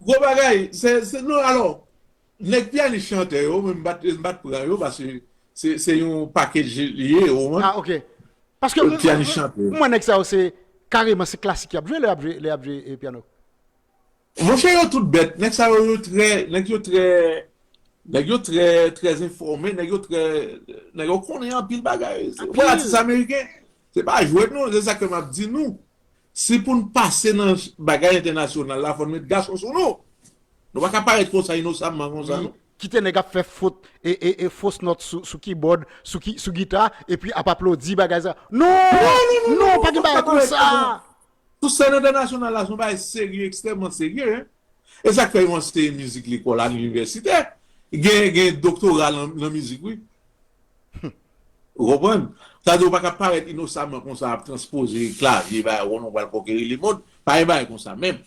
Gwo bagay. Se, se, non, alò, nèg pyanis chantè yo, men m pa t, m pa t pran yo, paske se, se yon package li ye, ou konprann? Ah, ok. Paske m, Pyanis m, chantè. M wè nèg sa yo se, kareman, se klasik y ap jwe, lè y ap jwe, lè y ap jwe, e, piano. Monchè, yo tout bèt. Nèg sa yo, yo trè, nèg yo trè, nèg yo trè, trè enfòme, nèg yo trè, nèg yo konnen anpil bagay. Se, Anpil. Wè, atis ameriken, se pa jwèt non, se sa ke m ap di nou. Si pou n pase nan bagay entènasyonal la, fò n met gason sou nou. Nou pa ka parèt konsa inosamman konsa, non. Kite nèg ap fè fot, e, e, e fos nòt sou, sou kibòd, sou ki, sou gita, epi ap aplodi bagay sa. Non! Non, non, non, non, non, pa gen bagay konsa. Sou sèn entènasyonal la, se yon bagay serye, ekstrèmman serye, en. E sa k fè yo anseye mizik lekòl a linivèsite. Gen, gen doktora nan, nan mizik, wi. Ou konprann? Sa vle di ou pa ka parèt inosamman konsa ap transpoze klavye, bagay, ou konnen ou pral konkeri lemonn. Pa gen bagay konsa menm.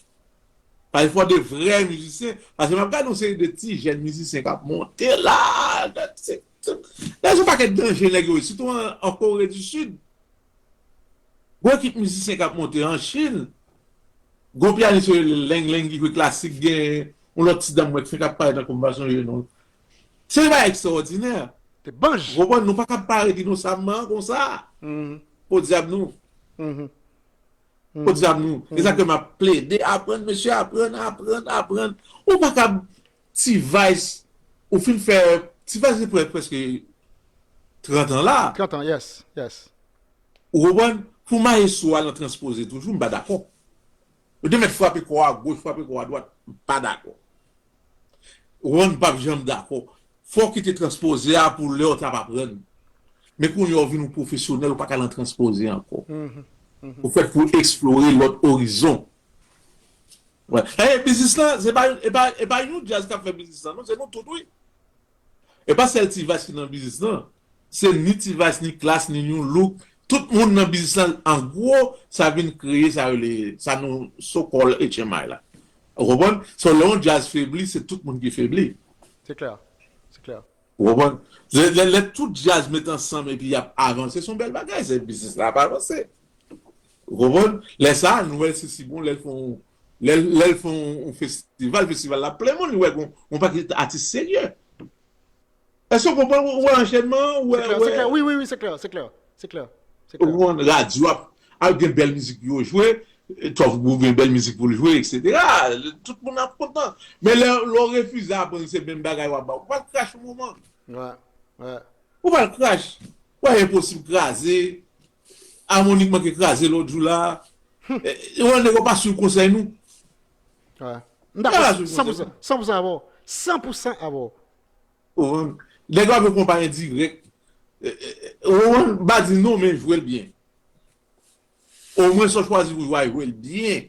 Paske fò de vrè mizisyen. Paske m ap gade yon seri de ti jèn mizisyen k ap monte la. Se, Nèg se yon pakèt danje nèg yo ye, sitou an, an Kore di Sid. Gwo ekip mizisyen k ap monte an Chin. Gwo pyanis yo rele Leng Leng ki jwe klasik, gen yon lòt ti dam mwen k fenk ap parèt nan konvèsasyon yo non. Se yon bagay ekstraòdinè. Te banj. Ou konprann? Nou pa ka parèt inosamman konsa. Podyab nou. Podyab nou. E sa ke m ap plede aprann, mesye, aprann, aprann, aprann. Ou pa ka T-Vice, ou fin fè, T-Vice se prè-, prèske trant an la. Trant an, yes, yes. Ou konprann? Pou mayestwo al nan transpoze toujou, m pa dakò. Ou te mèt frape kò a goch, frape kò a dwat, m pa dakò. Ou konprann? M p ap janm dakò. Fò w kite transpoze a pou lè w t ap aprann. Men kounye a w vin yon pwofesyonèl, ou pa ka nan transpoze ankò. Ou fèt pou eksplore lòt orizon. Wè. E biznis lan, se pa, e pa, e pa yon djaz k ap fè biznis lan, non, se nou tout, wi. E pa sèl T-Vice ki nan biznis lan. Se ni T-Vice, ni Klass, ni New Look. Tout moun nan biznis lan, an gwo, sa vin kreye sa rele, sa nou so-called H M I la. Ou konprann? So, lè yon djaz febli, se tout moun ki febli. Se klè. Se klè. Ou konprann? Lè, lè, lè tout djaz met ansanm epi y ap avanse, se yon bèl bagay, se biznis la ap avanse. Ou konprann? Lè sa a, nou wè se si bon, lè l fè yon, lè, lè l fè yon, yon festival, festival la plen moun, li wè gon, gon pakèt atis serye. Èske w konprann? Ou wè anchènman, ou wè, se klè, ou wè, se klè. Wi, wi, wi, se klè, se klè, se klè, se klè. Ou konprann? Radyo ap, ap gen bèl mizik pou yo jwe, Tough Groove gen bèl mizik pou l jwe, et cetera. Tout moun ap kontan. Men lè, lè w refize aprann se menm bagay w ap ba, ou pral krache yon moman. Wè, wè. Ou pral krache. Ou wè Enposib kraze, Harmonik manke kraze lòt jou la. E, ou wè nèg yo pa swiv konsèy nou. Wè. M dakò san pou san, san pou san avè w. San pou san avè w. Ou konprann? Nèg yo ap yon konpa endirèk. E, e, e, ou konprann? M pa di non, men jwe l byen. Omwen sa w chwazi pou jwe a, jwe l byen,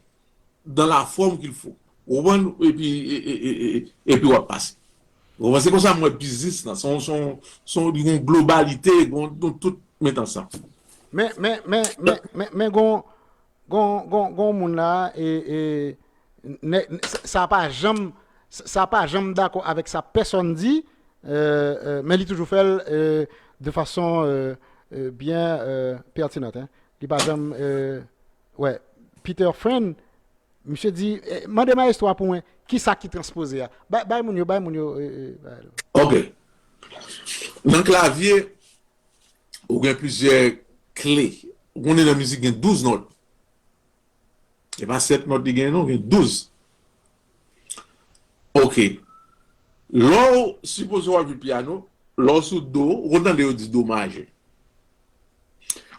dans la forme qu'il faut. Ou konprann? Epi, e, e, e, e, epi w ap pase. Ou konprann? Se konsa m wè biznis lan. Se yon, se yon, se yon, yon globalite, yon, yon tout met ansanm. Men, men, men, men, men, men gon, gon, gon, gon moun la, e, e, nè, sa, sa pa janm, sa pa janm dakò avèk sa pèsonn di, e, e, men li toujou fè l, e, de fason, e, e, byen, e, pètinan, en. Li pa janm, e, wè, Peter Friend, misye di, e, mande mayestwo a pou mwen, kisa ki transpoze a? Bay, bay moun yo, bay moun yo, e, e, bay yo. Ok. Nan klavye, ou gen plizyè kle. Ou konnen nan mizik gen douz nòt. E pa sèt nòt li gen non, gen douz. Ok. Lè w sipoze w ap jwe pyano, lè w sou do, ou konn tande yo di do majè.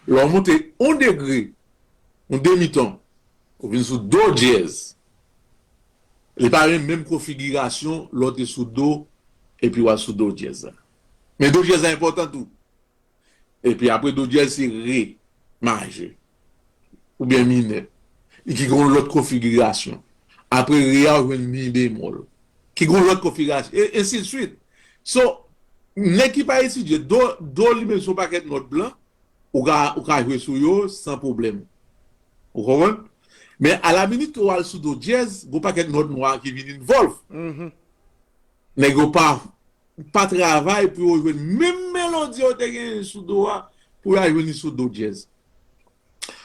Lè w monte yon degre, yon demiton, ou vin sou do dyèz. Li pa menm, menm konfigirasyon lè w te sou do, epi w al sou do dyèz la. Men do dyèz la enpòtan tou. Epi apre do dyèz se re majè. Oubyen minè. Li ki gen yon lòt konfigirasyon. Apre re a ou jwenn mi bemòl. Ki gen yon lòt konfigirasyon. E ensi de swit. So, nèg ki pa etidye do, do li menm se yon pakèt nòt blan, ou ka, ou ka jwe sou yo san pwoblèm. Ou konprann? Men alaminit ke w al sou do dyèz, gon pakèt nòt nwa ki vin involve. Nèg yo pa pa travay pou yo jwenn menm melodi yo te genyen sou do a, pou yo al jwenn li sou do dyèz.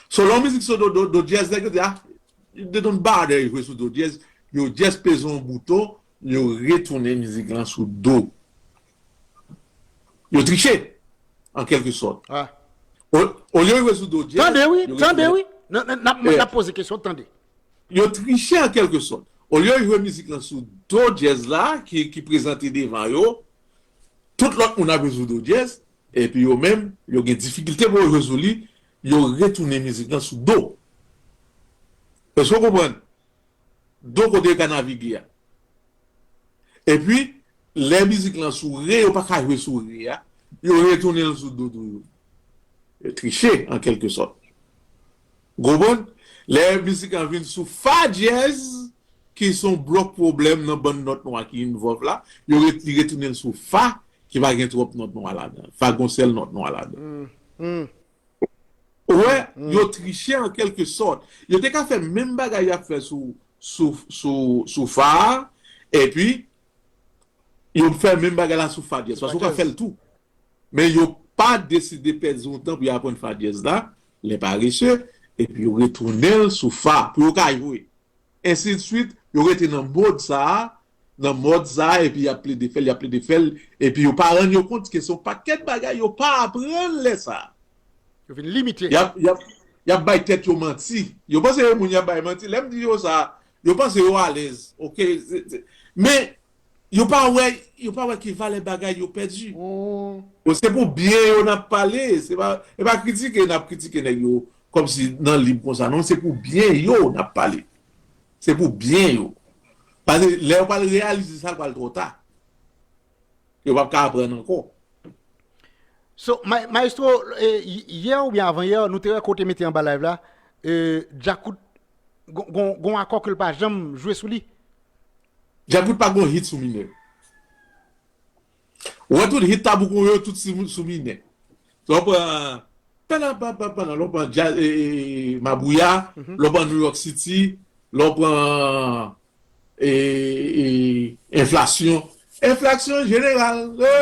So, lè yon mizik sou do, do, do dyèz, nèg yo di, ah, they don't bother jwe sou do dyèz, yo just peze yon bouton, yo retounen mizik lan sou do. Yo triche, an kèlke sòt. Ah. O, olye yo jwe sou do dyèz, tande wi, yo tande retounen wi. N, n, n ap, n ap poze kesyon, tande. Yo triche an kèlke sòt. Olye yo jwe mizik lan sou do dyèz la, ki, ki prezante devan yo, tout lòt moun ap jwe sou do dyèz, epi yo menm, yo gen difikilte pou yo jwe sou li, yo retounen mizik lan sou do. Èske w konprann? Do kote yo ka navige a. Epi, lè mizik lan sou re, yo pa ka jwe sou re a, yo retounen l sou do toujou. Yo triche, an kèlke sòt. Ou konprann? Lè mizik lan vin sou fa dyèz, ki se yon blòk pwoblèm nan bann nòt nwa ki involve la, yo ret-, li retounen l sou fa, ki pa gen twòp nòt nwa ladan. Fa gon sèl nòt nwa ladan. Ou wè, yo triche an kèlke sòt. Yo te ka fè menm bagay y ap fè sou, sou, sou, sou fa a, epi yo fè menm bagay la sou fa dyèz. Paske ou ka fè l tou. Men yo pa deside pèdi yon tan pou yo aprann fa dyèz la, lè parese, epi yo retounen l sou fa pou yo ka jwe. Ensidswit, yo rete nan mòd sa a, nan mòd sa a, epi y ap plede fè l, y ap plede fè l, epi yo pa rann yo kont ke se yon pakèt bagay yo pa aprann lè sa a. Yo vin limite. Y ap, y ap, y ap bay tèt yo manti. Yo panse yo moun y ap bay manti. Lè m di yo sa, yo panse yo alèz. Oke? Se- se- Men, yo pa wè, yo pa wè ki valè bagay yo pèdi. Bon, se pou byen yo n ap pale. Se pa, e pa kritike n ap kritike nèg yo kòmsi nan lib konsa. Non, se pou byen yo n ap pale. Se pou byen yo. Paske lè yo pral reyalize sa, l pral twò ta. Yo p ap ka aprann ankò. So, ma- maestro, eh, y- yè oubyen avan yè, nou te wè kote mete anba live la, eh, Djakout, gon- gon gon akò ke l pa janm jwe sou li. Djakout pa gon hit sou minè. Ou wè tout hit Tabou Konbo yo, tout si- sou minè. Lè w pran Pèla pa pa pa nan, lè w pran djaz, e, e, e, Mabouya, lè w pran New York City, lè w pran e, e, Enflasyon. Enflasyon jeneral, e,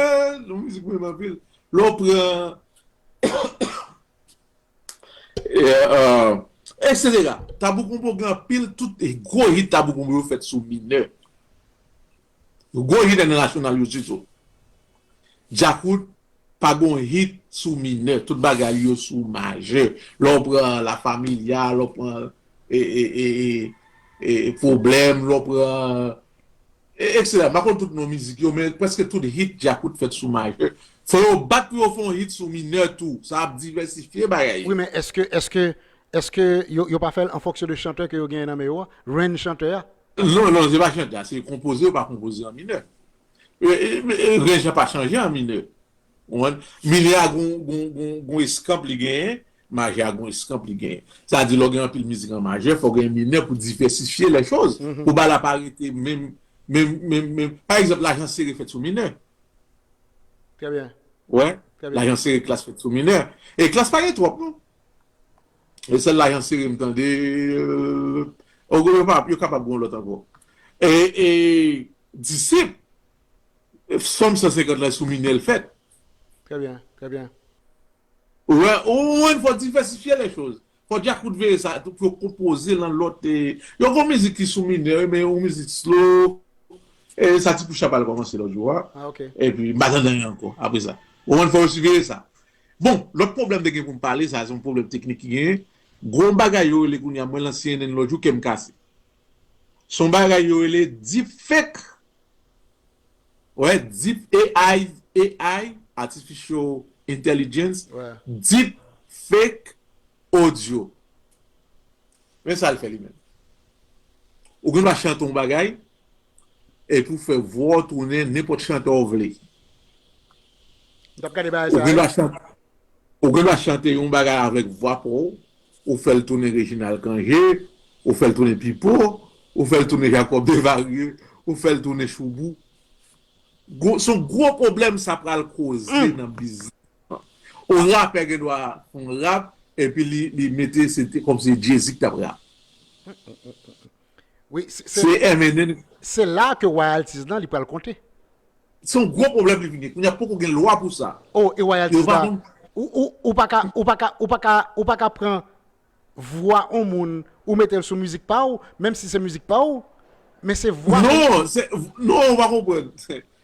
yon mizik mwen renmen anpil. Lè w pran e, e, etsetera. Tabou Konbo gen anpil, tout e, gwo hit Tabou Konbo yo fèt sou minè. Gwo hit entènasyonal yo sitou. Djakout pa gon hit sou minè, tout bagay yo sou majè. Lè w pran La Familia, lè w pran e, e, e, e, e, Pwoblèm, lè w pran e, etsetera. M pa konn tout non mizik yo, men prèske tout hit Djakout fèt sou majè. Fò yo bat pou yo fè yon hit sou minè tou. Sa ap divèsifye bagay yo. Wi, men èske, èske, èske yo, yo pa fè l an fonksyon de chantè ke yo genyen nan men yo a? Range chantè a? Non, non, se pa chantè a, se konpoze, yo pa konpoze an minè. E, e, e, Range la pa chanje an minè. Ou konprann? Minè a gon, gon, gon, gon eskanp li genyen, majè a gon eskanp li genyen. Sa di lè w gen anpil mizik an majè, fò w gen minè pou divèsifye lè choz. Pou bagay la pa rete menm, menm, menm, menm. Pa egzanp, Lajan Sere fèt sou minè. Trè byen. Wè, Trè byen. Lajan Sere, Klass fèt sou minè. E Klass pa gen twòp, non. E sèl Lajan Sere m tande, e, o, yo pa, yo kapab gen yon lòt ankò. E, e Disip, Sòm san senkant la sou minè l fèt. Trè byen, trè byen. Wè, ou wè, fò divèsifye lè choz. Fò Djakout veye sa, tou, pou yo konpoze lan lòt, e, yo gon mizik ki sou minè, men yon mizik slow, e sa Ti Poucha pral kòmanse lòt jou a. Ah, ok. Epi, m pa tande anyen ankò, apre sa. Ou wè, fò yo siveye sa. Bon, lòt pwoblèm te gen pou m pale, sa se yon pwoblèm teknik ki genyen. Gon bagay yo rele kounye a, mwen lan C N N lòt jou, kè m kase. Se yon bagay yo rele deepfake. Wè, deep A I, A I, Artificial Intelligence, Wè. Deepfake audio. Men sa l fè li menm. Ou gen dwa chante yon bagay, epi w fè vwa w tounen nenpòt chantè w vle. M t ap gade bagay Ou sa. gen dwa chante, ou gen dwa chante yon bagay avèk vwa pa w, ou fè l tounen Reginald Cangé, ou fè l tounen Pipo, ou fè l tounen Jacob Desvarieux, ou fè l tounen Choubou. Gwo- Se yon gwo pwoblèm sa pral koze nan biznis. Yon rapè gen dwa fè yon rap, epi li, li mete, se te kòmsi Jay-Z ki t ap rap. Wi, se- Se se- M N N. Se la ke royalties lan li pral konte. Se yon gwo pwoblèm li vin gen. Kounye a poko gen lwa pou sa. Oh, e royalties Yo pa la. konn- Ou, ou, ou pa ka, ou pa ka, ou pa ka, ou pa ka pran vwa yon moun, ou mete l sou mizik pa w, menm si se mizik pa w, men se vwa. Non, se, non, ou pa konprann.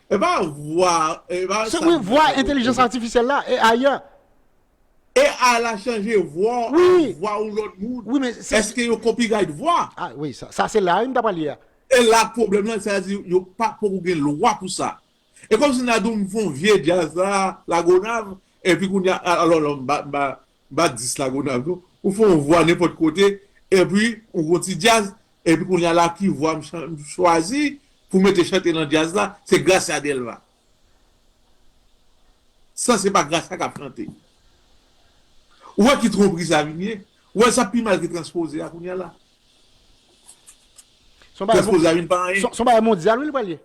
E pa vwa, e pa Se sa wi, m vwa fè entèlijans konprann. Atifisyèl la, A I a. E A I la chanje vwa, Wi. Vwa yon lòt moun. Wi, men se- Èske yo copyright vwa? Ah, wi, sa, sa se la wi m t ap pale a. E la pwoblèm lan, sa di yo pa poko gen lwa pou sa. E kòmsi n a di w m fè yon vye djaz la, Lagonav, epi kounye a, alò, alò, m ba, m ba, m ba dis Lagonav, non. Ou fè yon vwa nenpòt kote, epi ou gon ti djaz, epi kounye a la ki vwa m chan- m chwazi pou mete chante nan djaz la, se Gracia Delva. San se pa Gracia k ap chante. Ou wè ki twonpri sa vin ye? Ou wè sa pi mal ke transpoze a kounye a la? Se yon bagay Transpoze a vin pa anyen. se- se yon bagay mondyal, wi, li pral ye.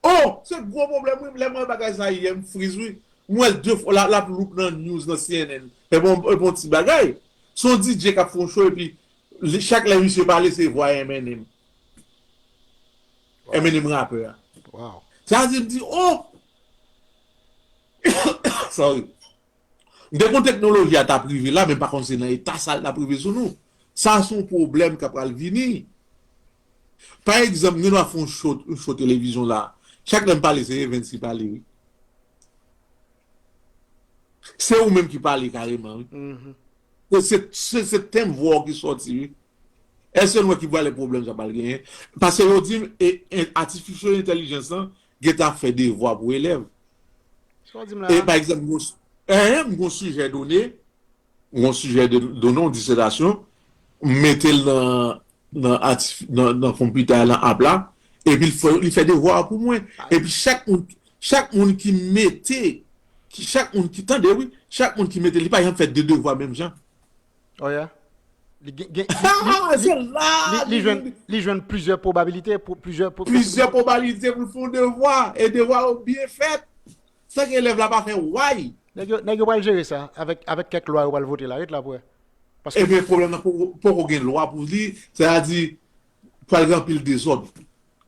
Oh, se gwo pwoblèm, wi. Lè m wè bagay sa yè, m friz, wi. M wè l de fwa, l ap, l ap loup nan news, nan C N N. E bon, e bon ti bagay. Se yon D J k ap fè yon show, epi li- chak lè misye pale, se vwa M N M. M N M rapè a. Wow. Sa di, m di, oh! Sorry. M te konn teknoloji a t ap rive la, men m pa konn se nan eta sa l t ap rive sou nou. Sa se yon pwoblèm k ap pral vini. Pa egzanp, m gen dwa fè yon show, yon show televizyon la. Chak lè m pale, se Evens ki pale, wi. Se ou menm ki pale kareman, wi. Se, se, se, se tenb vwa w ki sòti, wi. Èske nou wè ki valè pwoblèm sa pral genyen? Paske yo di m, e, e, artificial intelligence lan gentan ap fè devwa pou elèv. Sa w di m la? E pa egzanp, m gon, eh, m gon sijè done, m gon sijè de, done, yon disètasyon, m mete l nan, nan, atif, nan, nan konpitè a, nan app la, epi l fè, li fè devwa a pou mwen. Epi chak moun, chak moun ki mete, ki, chak moun ki, tande wi, chak moun ki mete, li pa janm fè de devwa menm jan. Oh yeah. Li gen, gen, li, li, li, li, li jwenn, li jwenn plizyè pwobabilite, pou, plizyè, pou, plizyè pwobabilite pou l fè yon devwa, e devwa yo byen fèt, san ke elèv la pa fè way. Nèg yo, nèg yo pral jere sa avèk, avèk kèk lwa yo pral vote la, ret la pou wè. Paske ebyen, pwoblèm nan poko, poko gen lwa pou li, sètadi, pral gen anpil dezòd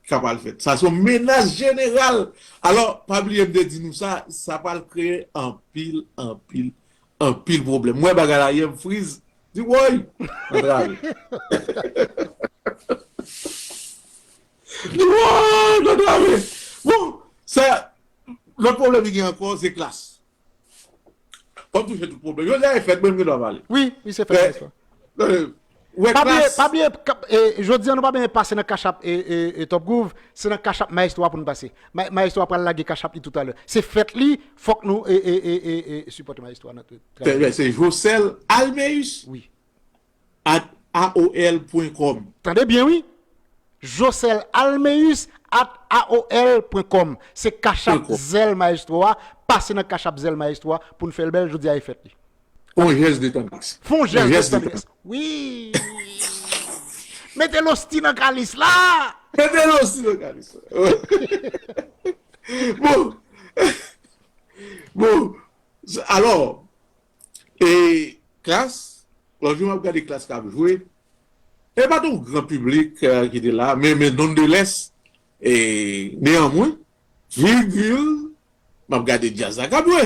ka pral fèt. Sa se yon menas jeneral. Alò, pa bliye m te di nou sa, sa pral kreye anpil, anpil, anpil pwoblèm. Mwen bagay la yè m friz, di woy, antrave. Di woy, antrave. Bon, sa, lòt pwoblèm ki gen ankò, se klas. Kòm touche tout pwoblèm. Jodi a e fèt, mwen, m gen dwa pale. Wi, wi, se fèt, se fèt. Wè pa bliye, klas. Pa bliye, ka- e, jodi an nou pa byen pase nan Cash App e, e, e Top Groove, se nan Cash App Maestro a pou nou pase. Ma- Maestro a pral lage Cash App li toutalè. Se fèt li, fòk nou e, e, e, e, e sipòte Maestro a nan tout. Trè byen, se Josel Almeus. Wi. At A O L pwen kòm. Tande byen, wi. Josel Almeus at A O L pwen kòm. Se Cash App Zèl Maestro a. Pase nan Cash App Zèl Maestro a pou n fè l bèl. Jodi a e fèt li. Fon jès de tandrès. Fon jès de tandrès. Wi. Mete losti nan kalis la. Mete losti nan kalis la. Bon. Bon. Alò, e klas, lòt jou m ap gade klas k ap jwe. E pa t yon gran piblik, eh, ki te la, men, men nondelès, e, neanmwen, virgil, m ap gade djaz la k ap jwe.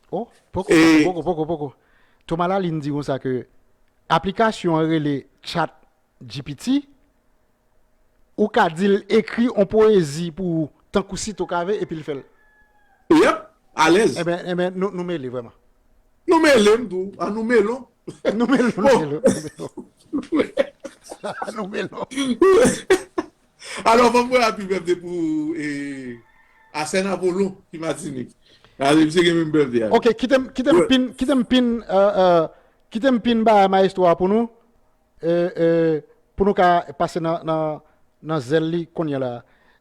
Oh, poko, e poko, poko, poko, poko. Thomas Lalin di konsa ke aplikasyon an rele Chat G P T, ou ka di l ekri on powezi pou ou, tankou Sito Kave, epi l fè l. Yep, alèz. Enben, enben, nou, nou mele vrèman. Nou mele m tou, an nou melon. Nou mele, nou mele, nou mele. Nou mele. Alò, fò m wè a pi bèf de pou, e, Asèn Apolon ki Matinik. Ale, misye gen menm bèf de a. Ok, kite m, kite m pin, kite m pin, euh, euh, kite m pin ba maestro a pou nou. E, e, pou nou ka pase nan, nan, nan zèl li kounye a la.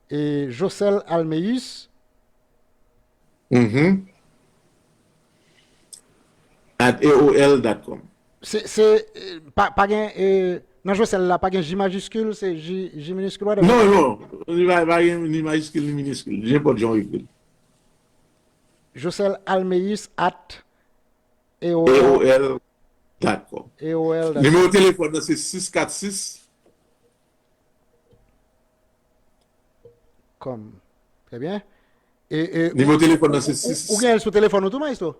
E, Josel Almeus. Mhm. At A O L dot com. Se, se, e, pa, pa gen, e, nan Josel la, pa gen J majiskil, se J, J miniskil, whatever. Non, non. Li pa, pa gen ni majiskil, ni miniskil. Nenpòt jan w ekri l. Josel Almeus at A O L dot com. A O L dot com. Nimewo telefòn nan se sis kat sis. Trè byen. E, e, nimewo telefòn nan se sis. Ou, ou gen l sou telefòn ou tou, maestro?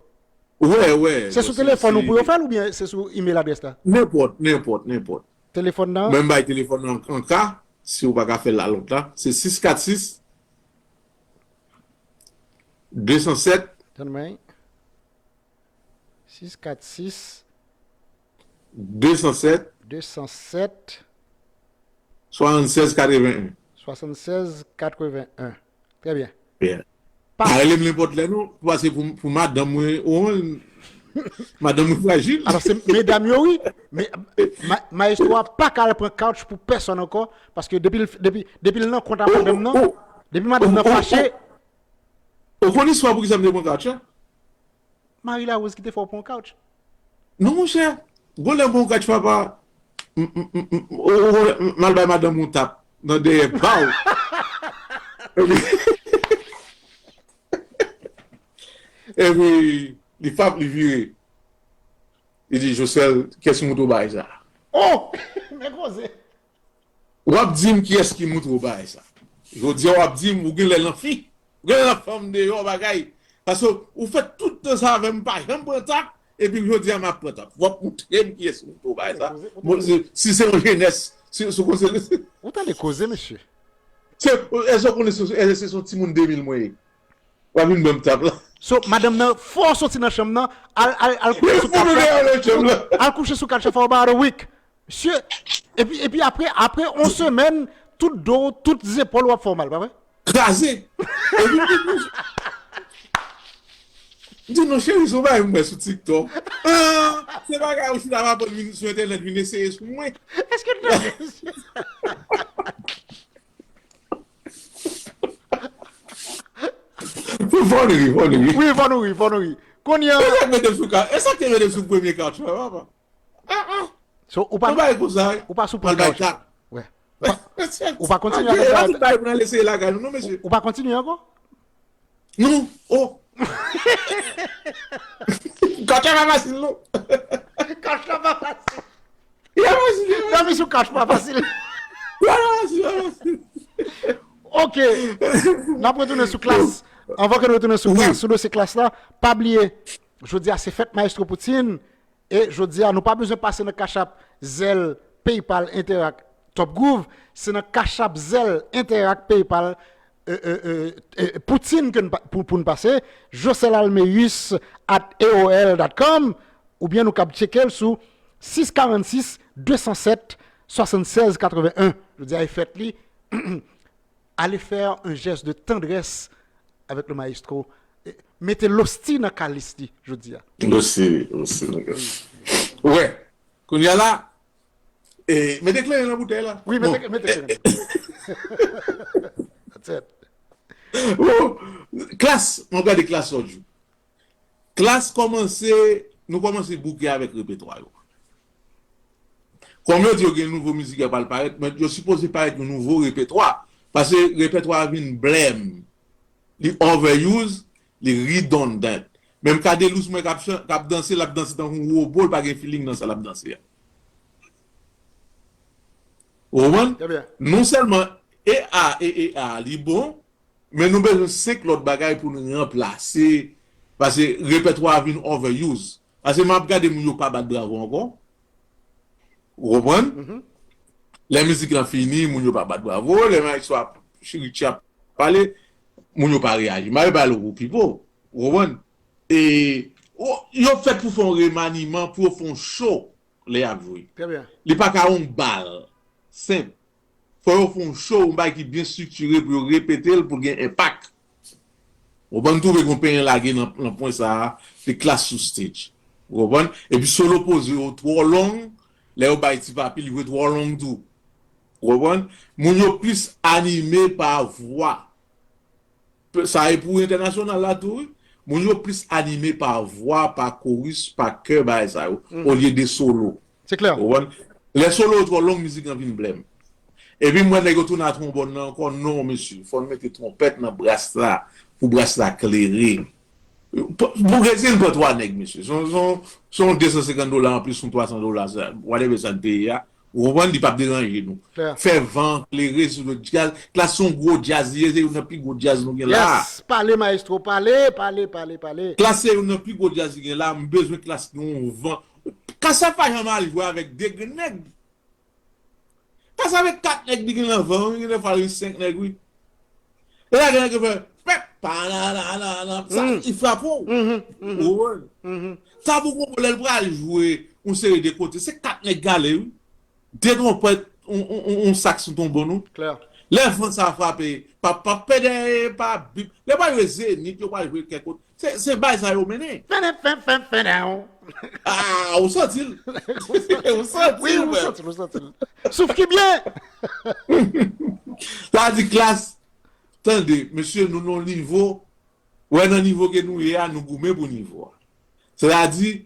Wè, wè. Se sou telefòn ou pou yo fè l oubyen se sou email adrès la? Nenpòt, nenpòt, nenpòt. Telefòn nan? Men m bay telefòn nan an ka, si ou pa ka fè l la lontan. Se sis kat sis, de san sèt. Tann mwen. Sis kat sis. De san sèt. De san sèt. Swasannsèz katrevenn en. Swasannsèz katrevenn en. Trè byen. Yeah. Pa rele m nenpòt lè non, paske pou, pou madanm mwen, o, madanm mwen frajil. Alò, se medam yo, wi. Men, ma, maestro a pa ka al pran couch pou pèsonn ankò, paske depi l, depi, depi l nan kont a madanm nan, depi madanm nan fache. Ou konn istwa poukisa m te pran couch la? Marie Larose ki te fè w pran yon couch. Non, monchè. Gon lè m pran yon couch, papa. M, m, m, m, o, o, m al bay madanm yon tap nan dèyè pa w. Epi, epi, li pap, li vire. Li di, Josel, kiyès ki montre w bagay sa? Oh! Men koze. W ap di m kiyès ki montre w bagay sa. Jodi a w ap di m, ou genlè nan fi. Ou genlè nan fanm deyò bagay. Paske ou fè tout tan sa avè m, m pa janm pran tap, epi jodi a m ap pran tap. W ap montre m kiyès ou tou bay sa. Bon, si, si se yon jenès, si, si w konsidere. Ou tande koze, mesye? Se, èske w konnen se, èske se yon timoun de mil mwen ye? W ap vin ban m tap la. So, madanm nan, fò w soti nan chanm nan, al, al, al kouche sou kach la. Al kouche sou kach la for about a week. Mesye, epi, epi apre, apre yon semèn, tout do, tout zepòl w ap fè w mal, pa vre? Kraze. Epi, m di non, cheri, se yon bagay m wè sou TikTok. Ah, se bagay ou chita pa pran minit sou entènèt vin eseye sou mwen. Èske w tande? Fò n ri, fò n ri. Wi, fò n ri, fò n ri. Kounye a. E sa k mete m sou ka, e sa k te mete m sou premye kach la, papa. Ah, ah. So, ou pa, ou pa sou premye kach. Ou pa kontinye avèk bagay. Ou pa kontinye ankò? Non, oh. Kach la pa fasil, non. Kach la pa fasil. Dòmi sou kach pa fasil. Ok. N ap retounen sou klas. Anvan ke nou retounen sou klas, sou dosye klas la, pa bliye, jodi a se fèt Maestro Poutine. E jodi a, nou pa bezwen pase nan Cash App, Zelle, PayPal, Interac, Top Groove. Se nan Cash App, Zelle, Interac, PayPal, Poutine pou n pase. Josel Almeus at A O L dot com. Oubyen nou kab tcheke l sou sis karannsis, de san sèt, swasannsèz katrevenn en. Jodi a e fèt li. Allez faire un geste de tendresse avec le maestro. Mete losti nan kalis li jodi a. Losti, losti nan kalis. Wè, kounye a la, mete kleren nan boutèy la. Wi, mete kleren. Bon, klas, mwen gade klas lòt jou. Klas kòmanse, nou kòmanse bouke avèk repetwa yo. Kòm yo di yo gen nouvo mizik y ap al parèt, men yo sipoze parèt yon nouvo repetwa. Paske repetwa a vin blèm. Li overuse, li redundant. Menm Cadelouse mwen k ap danse, l ap danse tankou yon wobo, l pa gen feeling nan sa l ap danse a. Ou konprann? Non sèlman E A, E E A, li bon, men nou bezwen senk lòt bagay pou nou ranplase, paske repetwa a vin overuse. Paske m ap gade moun yo pa bat bravo ankò. Ou konprann? Lè mizik lan fini, moun yo pa bat bravo. Lè maestro ap, Richie ap pale, moun yo pa reyaji. M ap pale pou Pipo. Ou konprann? E, yo fèt pou fè yon remaniman, pou yo fè yon show lè y ap jwe. Li pa ka yon bal senp. Fò yo fè yon show, yon bagay ki byen estriktire pou yo repete l, pou l gen enpak. Ou konprann, twouve yon penyen lage nan, nan pwen sa a, se klas sou stage. Ou konprann? Epi solo poze yo twò long, lè yo bay Ti Papi, li jwe twò long tou. Ou konprann? Moun yo plis anime pa vwa. Sa e pou entènasyonal la tou, wi. Moun yo plis anime pa vwa, pa koris, pa kè, bagay sa yo, olye de solo. Se klè. Ou konprann? Lè solo yo twò long, mizik lan vin blèm. Epi m wè nèg yo tounen a twonbòn nan ankò. Non, mesye, fò n mete twonpèt nan bras la, pou bras la klere. Pou, pou Grezye, n pran twa nèg, mesye. Se yon, se yon, se yon de san senkant dola anplis, yon twa san dola, sa, whatever sa n peye a. Ou konprann? Li p ap deranje nou. Fè van klere sou nou. Djaz, klas se yon gwo djaz li ye, se youn nan pi gwo djaz nou gen la. Yes, pale maestro, pale, pale, pale, pale. Klas se youn nan pi gwo djaz li gen la, m bezwen klas gen yon van. Klas sa pa janm al jwe avèk de grenn nèg. Klas avèk kat nèg li gen nan van, wi, gen de fwa li senk nèg, wi. E la gen nèg ki fè pèp, pa la la la la, sa, li frape w. Ou konprann? Tabou Kongo lè l pral jwe yon seri de kote, se kat nèg k ale, wi. De twonpèt, yon, yon, yon, yon saks sou twonbòn ou. Lè van sa frape, pa, pa pede, pa bip. Lè pral jwe Zenith, yo pral jwe kèk kote. Se, se bay sa yo mennen. Fè, fè, fè, fè, fè. Ah, ou santi l. Ou santi l, ou santi l, ou santi l. Souf ki byen. Sa di klas, tande, mesye, nou nan nivo, wè nan nivo ke nou ye a, nou goumen pou nivo a. Sètadi,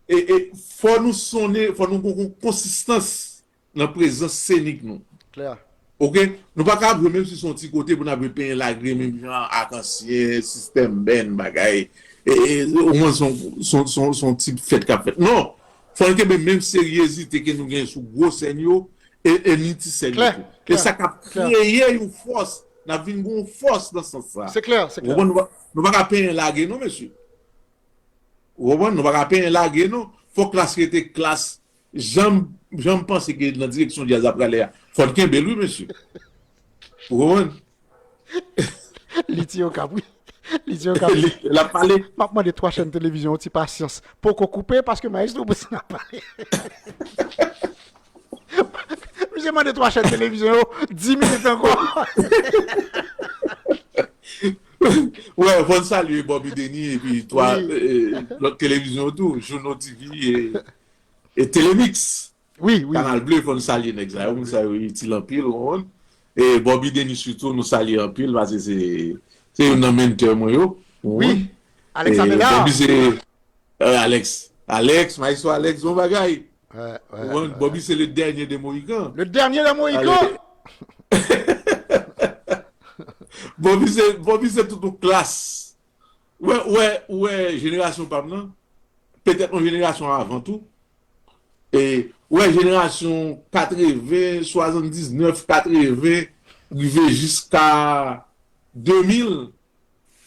e, e, fò nou sonnen, fò nou gon konsistans nan prezans senik nou. Klè. Oke? Nou pa ka ap jwe menm si se yon ti kote pou n ap jwe penyen lage menm jan ak ansyen sistèm band bagay. E, e, omwen se yon, se yon, se yon, se yon ti fèt k ap fèt. Non! Fò n kenbe menm seryezite ke nou gen sou gwo sèn yo e, e ni ti sèn yo tou. E sa k ap kreye yon fòs N ap vin gen yon fòs nan sans sa. Se klè, se klè. Ou konprann? Nou pa, nou pa ka penyen lage non, mesye. Ou konprann? Nou pa ka penyen lage non. Fòk Klass rete Klass. Jan m, jan m panse ke nan direksyon djaz la prale a, fò n kenbe l wi, mesye. Ou konprann? Li tiye yon kap, wi. Li tiye yon kap. Li, l ap pale. M ap mande twa chèn televizyon yon ti pasyans. Poko koupe, paske Maestro Boussy ap pale. Misye mande twa chèn televizyon yo dis minit ankò. Wè, fò n salye Bobby Denis epi twa, eh, lòt televizyon tou, Juno T V e, e Telemix. Wi, wi. Kanal Ble, fò n salye nèg sa yo, moun sa yo itil anpil, ou konprann? E Bobby Denis sitou, nou salye anpil, paske se, se youn nan mentè mwen yo, ou konprann? Alex Abela. Bobby se, euh, Alex. Alex, Maestro Alex, bon bagay. Ou konprann? Bobby se le dernier des Mohicans. Le dernier des Mohicans! Bobby se, Bobby se tout yon klas. Ou wè, ou wè, ou wè jenerasyon pa m nan, petèt yon jenerasyon avan tou. E, ou wè, jenerasyon katreven, swasanndiznèf, katreven, rive jiska de mil,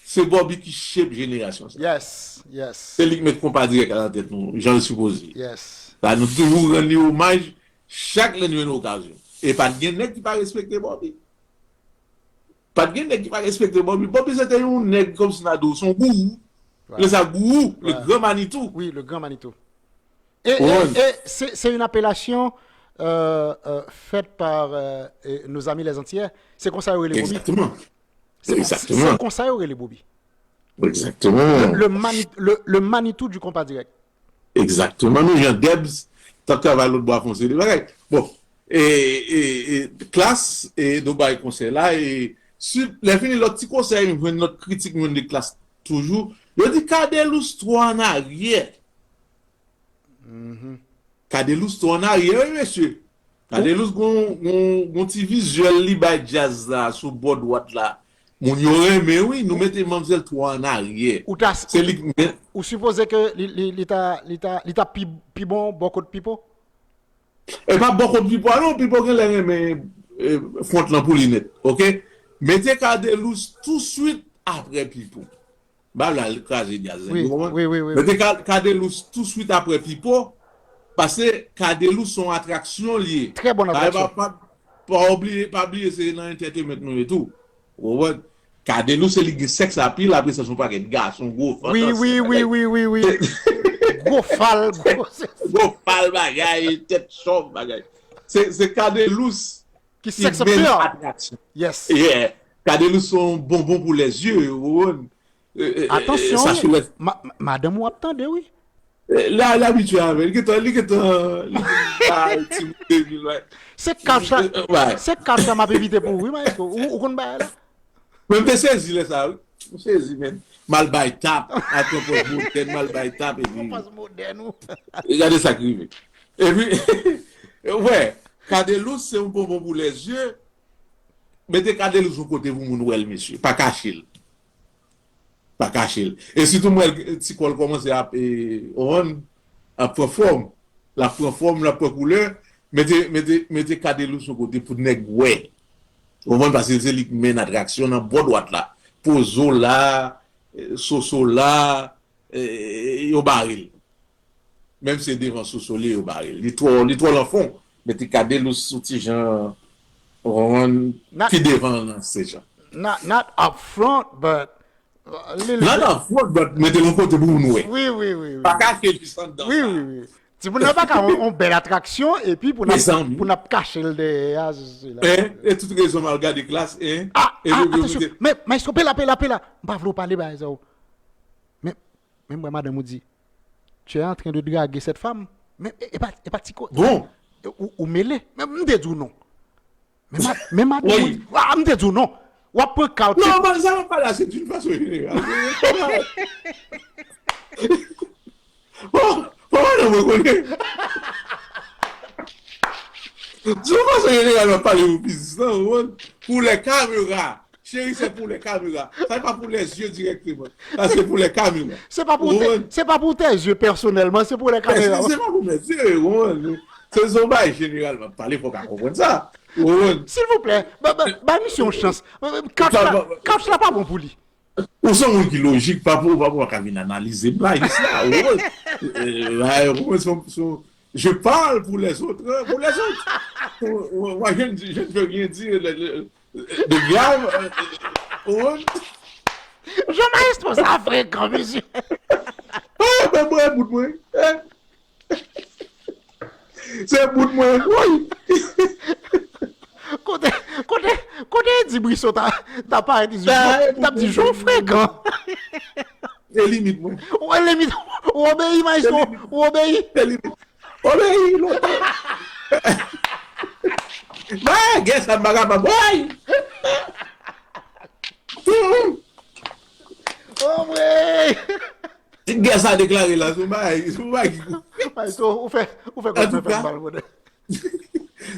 se Bobby ki shape jenerasyon sa. Yes, yes. Se li ki met konpa dirèk a nan tèt nou, jan l sipoze. Yes. Sa, nou toujou rann li omaj, chak lè nou jwenn okazyon. E pa t gen nèg ki pa respekte Bobby. Pa t gen nèg ki pa respekte Bobby. Bobby se te yon nèg kòmsi n a di w se yon gourou. Lè sa gourou, le grand Manitou. Oui, le grand Manitou. Et, et, et c'est, c'est une appellation euh, euh, faite par euh, nos amis les Antillais. C'est comme ça il est Bobby. Exactement. C'est comme ça il est Bobby. Exactement. Le, le, mani, le, le Manitou du compas direct. Egzakteman, menm jan Debs t ap travay lòtbò a fè yon seri de bagay. Bon, e, e, e, Klass, e, nou bay konsèy la, e, si, lè fini lòt ti konsèy, m jwenn lòt kritik, m jwenn de Klass toujou. Yo di Cadelouse twò an aryè. Cadelouse twò an aryè, wi, mesye. Cadelouse gon, gon, gon ti vizyèl li bay djaz la sou bò dwat la. Moun yo renmen wi, nou mete manmzèl twò an aryè. Ou ta, se li ki men. Ou sipoze ke li, li, li ta, li ta, li ta pi, pi bon bò kot Pipo? E pa bò kot Pipo a non, Pipo genlè renmen eh, front lan pou li nèt, oke? Mete Cadelouse touswit apre Pipo. Ba la l kraze djaz la, ou konprann? Mete Cadelouse touswit apre Pipo, paske Cadelouse se yon atraksyon li ye. Trè bon atraksyon. Pa, pa, pa, pa obliye, pa bliye se nan entertainment nou ye tou. Ou konprann? Cadelouse se li gen sèks apil, apre sa se yon pakèt gason, gwo fantan, wi, wi, wi, wi, wi. Gwo fal, gwo. Gwo fal bagay, tèt chòv bagay. Se, se Cadelouse ki men atraksyon. Yes. Yeah. Cadelouse se yon bonbon pou lèzye, ou konprann? Atansyon, madanm ou ap tande, wi. La, li abitye avè l. Li gentan, li gentan, li gentan ti moun de vil, wi. Se kach sa, se kach sa m ap evite pou ou, wi, maestro. Ou, ou konn bagay la? Men m te sezi lè sa, wi. M sezi, men. M al bay tap, al pran pòz modèn, m al bay tap, epi. Pran pòz modèn, ou. Gade sa k rive. Epi, wè, Cadelouse se yon bonbon pou lèzye. Mete Cadelouse yon kote pou moun wè l, mesye. Pa kache l. Pa kache l. E sitou m wè l ti kò l kòmanse ap e, on, ap pran fòm. L ap pran fòm, l ap pran koulè. Mete, mete, mete Cadelouse yon kote pou nèg wè. Ou konprann? Paske se li k men atraksyon nan bò dwat la. Pozo la, eh, Soso la, eh, yo bare l. Menm si se devan Soso li, yo bare l. Li twò, li twò lan fon. Mete Cadelouse sou ti jan, ou konprann, pi devan nan se jan. Not, not up front, but Nan nan fwòt bat mete l yon kote pou moun wè. Wi, wi, wi. Pa kache jis anndan sa. Wi, wi, wi. Timoun nan pa ka yon bèl atraksyon epi pou n ap kache l dèyè a. E tout rezon m al gade Klass. E, a, a, atansyon. Men, Maestro, pela, pela, pela. M pa vle w pale bagay sa yo. Men, men m wè madanm ou di, tu es en train de draguer cette femme. Men, e pa, e pa ti ko. Bon. Ou, ou mele. Men, m te di w non. Men madanm ou di, a, m te di w non. W ap pran ka w te. Non, man, sa w ap pale a, se d'une façon générale. Bon, bon, madanm mwen konnen. D'une façon générale, m ap pale pou biznis lan, ou konprann? Pour les caméras. Chérie, c'est pour les caméras. Ça n'est pas pour les yeux directement. Ça, c'est pour les caméras. C'est pas pour tes, c'est pas pour tes yeux personnellement, c'est pour les caméras. C'est, c'est pas pour mes yeux, ou konprann? Se yon bagay jeneral m ap pale, fò w ka konprann sa. Ou konprann? Silvouplè, ba, ba, ba misye yon chans. Couch la, couch la pa bon pou li. Ou se yon moun ki lojik, pa pou, pa pou w ka vin analize m la, ici là, ou konprann? Euh, ouais, ou konprann, se yon, se yon, je parle pour les autres, hein, pour les autres. Ou, ou, moi, je ne, je ne veux rien dire de, de, de grave, euh, ou konprann? Jan maestro sa frekan, mesye. Ah, ben, mwen, bout mwen. Hein? Se bout mwen, woy! Kote, kote, kote Eddy Brisson ta, ta parèt isit? Sa, m t ap di, "Jan w frekan." Se limit mwen. Ou limit, ou obeyi, maestro, ou obeyi. Se limit. Obeyi, lontan. Mwen, gè sa, m pa kapab, woy! Anmwey! Ti gè sa deklare la, se yon bagay, se yon bagay ki... Maestro, ou fè, ou fè kòm fè fè m mal bonè.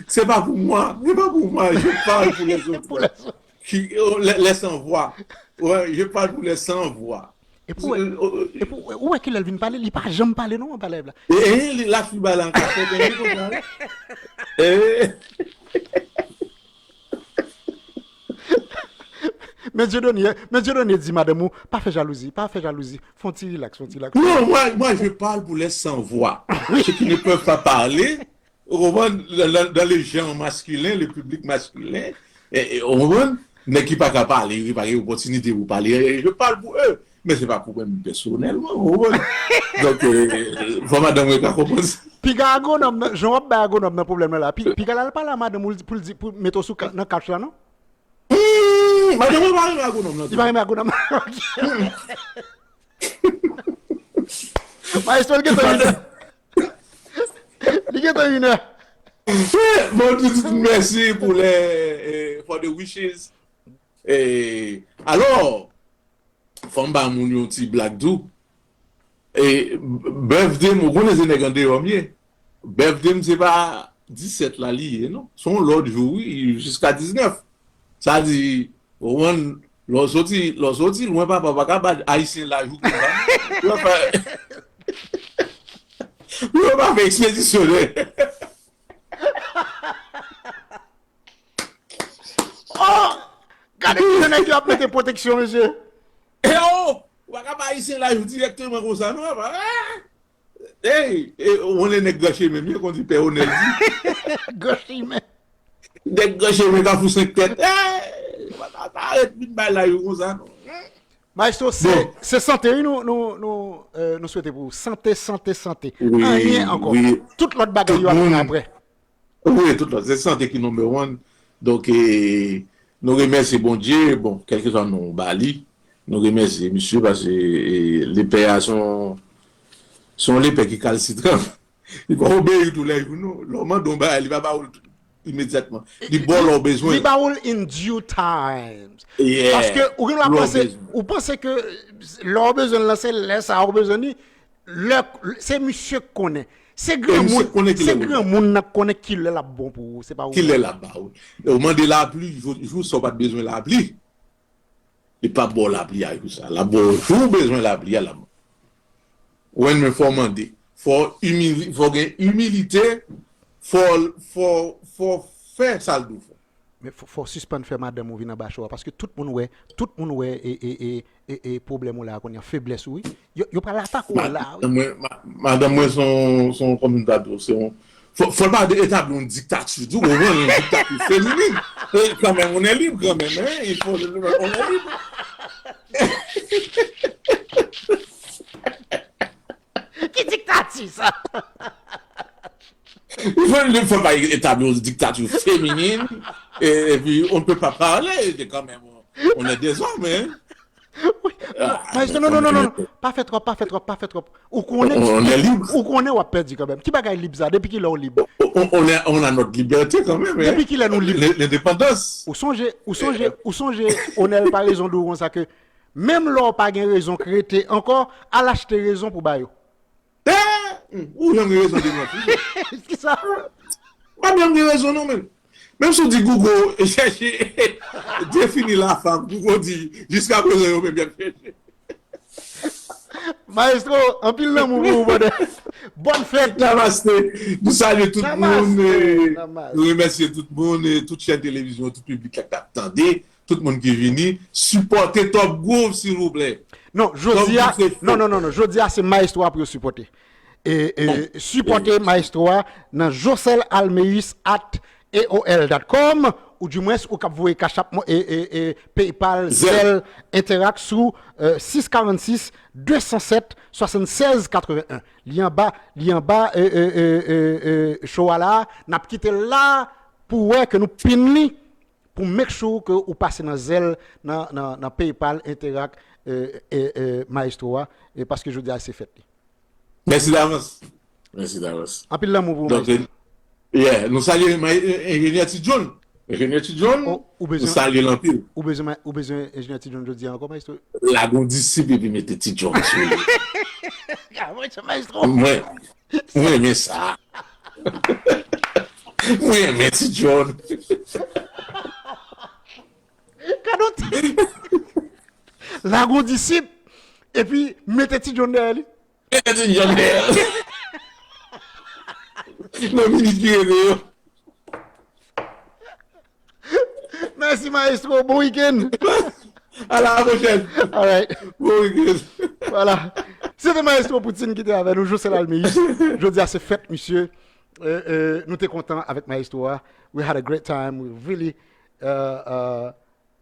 C'est pas pour moi, c'est pas pour moi, je parle pour les autres. Pour les autres. Qui, euh, les, les sans voix. Ouais, je parle pour les sans voix. Epi, epi, ou wè kilè l vin pale, li pa janm pale non, anba live la. E, e, li la fi ba la an kachèt, e, li konsa, wi. E. Men Dieudonné, men Dieudonné di madanm ou, pa fè jalouzi, pa fè jalouzi. Fè yon ti rilaks, fè yon ti rilaks. Non, moi, moi, je parle pour les sans voix. Ceux qui ne peuvent pas parler, ou konprann, dans, dans, dans le genre masculin, le public masculin, e, e, ou konprann, nèg ki pa ka pale, ki pa gen opòtinite pou pale, e, je parle pour eux. Men se pa pou mwen menm pèsonèlman, ou konprann? Donk, e, fò madanm mwen ka konprann sa. Piga agwonòm nan, jan w ap bay agwonòm nan pwoblèm nan la, pi, piga l al pale a madanm ou pou l di, pou l mete w sou ka-, nan kach la, non? Hmm, madanm mwen pa renmen agwonòm nan tou. Li pa renmen agwonòm nan. Ok. Maestro, li gentan vini. Li gentan vini. Bon, tout, tout, mèsi pou lè, eh, for the wishes. Eh, alò, fò m ba moun yon ti blag tou. E, birthday m, ou konnen se nèg andeyò m ye. Birthday m se pa disèt la li ye, non. Se yon lòt jou, wi, jiska diznèf. Sa di, ou konprann, lè w soti, lè w soti lwen, papa, pa ka ba Ayisyen laj ou konsa. Yo pa fè, yo pa fè ekspedisyon, non. Oh! Gade kijan nèg yo ap mete pwoteksyon, mesye. E oh! Ou pa ka ba Ayisyen laj ou dirèkteman konsa, non, papa. Ah! Ey, e, ou konnen nèg Gran Chemen, men konn di Pè Onèl di. Gran Chemen. Nèg Gran Chemen, Kafou Senk Tèt. Ey, pa, pa, pa ret vin bay laj ou konsa, non. Maestro, se, bon, se sante, wi, nou, nou, nou, euh, nou swete pou ou. Sante, sante, sante. Wi, anyen ankò. Wi. Tout lòt bagay yo ap vin apre. Wi, tout lòt. Se sante ki number one. Donk, e, nou remèsye Bondye, bon, kèlkeswa non ba li, nou remèsye misye paske, e, lepè a se yon, se yon lepè ki kalsitran. Li pa obeyi tou lè jou, non. Lè w mande yon bagay, li pa ba ou l imedyatman. Li ba w lè w bezwen l. Li ba ou l in due times. Yeah. Paske ou gen dwa panse, ou panse ke lè w bezwen l lan, se lè sa a ou bezwen li. Lè, se misye k konnen. Se granmoun, se granmoun nan k konnen kilè l ap bon pou ou, se pa ou menm. Kilè l ap ba ou. Ou mande lapli, jou, jou sa w pa t bezwen lapli. Li p ap ba w lapli a jou sa. L ap ba w jou w bezwen lapli a, l ap ba w. Ou konprann, men fò w mande. Fò w imili-, fò w gen imilite, fò, fò, fò w fè sa l di w fè. Men fò, fò w sispann fè madanm ou vin anba cho a, paske tout moun wè, tout moun wè e, e, e, e, e pwoblèm ou la a kounye a, feblès ou, wi. Yo, yo pral atake w la, wi. Madanm mwen, ma-, madanm mwen se yon, se yon, kòman m ta di w, se yon, fò, fò l pa etabli yon diktati tou, ou konprann, yon diktati feminin. E, kanmenm, on est libre kanmenm, hein, il faut, on est libre. Ki diktati sa? Il faut, il faut pas établir une dictature féminine, et, et puis on ne peut pas parler, c'est quand même, on est des hommes, hein. Wi. Ah, maestro, non, non, non, non, non. Pa fè twòp, pa fè twòp, pa fè twòp. Ou konnen, on, on est libre. Ou konnen w ap pèdi kanmenm. Ki bagay lib sa? Depi kilè w lib? On, on, on a, on a notre liberté quand même, hein. Depi kilè nou lib? L'in-, l'indépendance. Ou sonje, ou sonje, ou sonje Onèl pa rezon di w konsa ke menm lè w pa gen rezon k rete ankò, al achte rezon pou ba yo. Eh! Hmm, ou janm gen rezon de mwen, tou. Kisa? Ou pa janm gen rezon, non, men. Menm si w di Google, chèche, définis la femme, Google di, jiska prezan, yo menm y ap chèche. Maestro, anpil lanmou pou ou, brother. Bòn fèt. Namaste. Nou salye tout moun. Namaste, namaste. Nou remèsye tout moun, e tout chèn televizyon, tout piblik la k t ap tande, tout moun ki vini. Sipòte Top Groove, silvouplè. Non, jodi a, non, non, non, non, jodi a, se Maestro a pou yo sipòte. E, e sipòte Maestro a nan Josel Almeus at A O L dot com, ou dimwens ou kab voye Cash App, e, e, e, PayPal, Zelle, Interac sou euh, six quarante-six deux cent sept soixante-seize quatre-vingt-un. Li anba, li anba euh, euh, euh, euh, euh, show a la, n ap kite l la pou wè ke nou pin li, pou make sure ke ou pase nan Zelle, nan, nan, nan PayPal, Interac, euh, euh, euh, Maestro a, e paske jodi a se fèt li. Mèsi davans. Mèsi davans. Anpil lanmou pou ou, Maestro. Yeah, nou salye Enjenyè Ti John. Enjenyè Ti John, nou salye l anpil. Ou bezwen, ou bezwen Enjenyè Ti John jodi a ankò, Maestro? Lage yon disip epi mete Ti John sou li. Mwen, Maestro. Mwen, mwen renmen sa. Mwen renmen Ti John. Gade yon ti. Lage yon disip epi mete Ti John dèyè li. Mete Ti John dèyè l. Nan minit ki rete yo. Mèsi, maestro. Bon wikenn. A la pwochèn. Alright. Bon wikenn. Voilà. Se te maestro Poutine ki te avè nou, Josel Almeus. Jodi a se fèt misye. Euh, euh, nou te kontan avèk maestro a. We had a great time. We really uh, uh,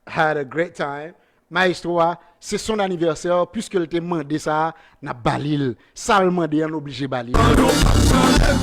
had a great time. Maestro a, se son anivèsè, piske l te mande sa, n ap ba li l. Sa l mande an, n oblije ba li l.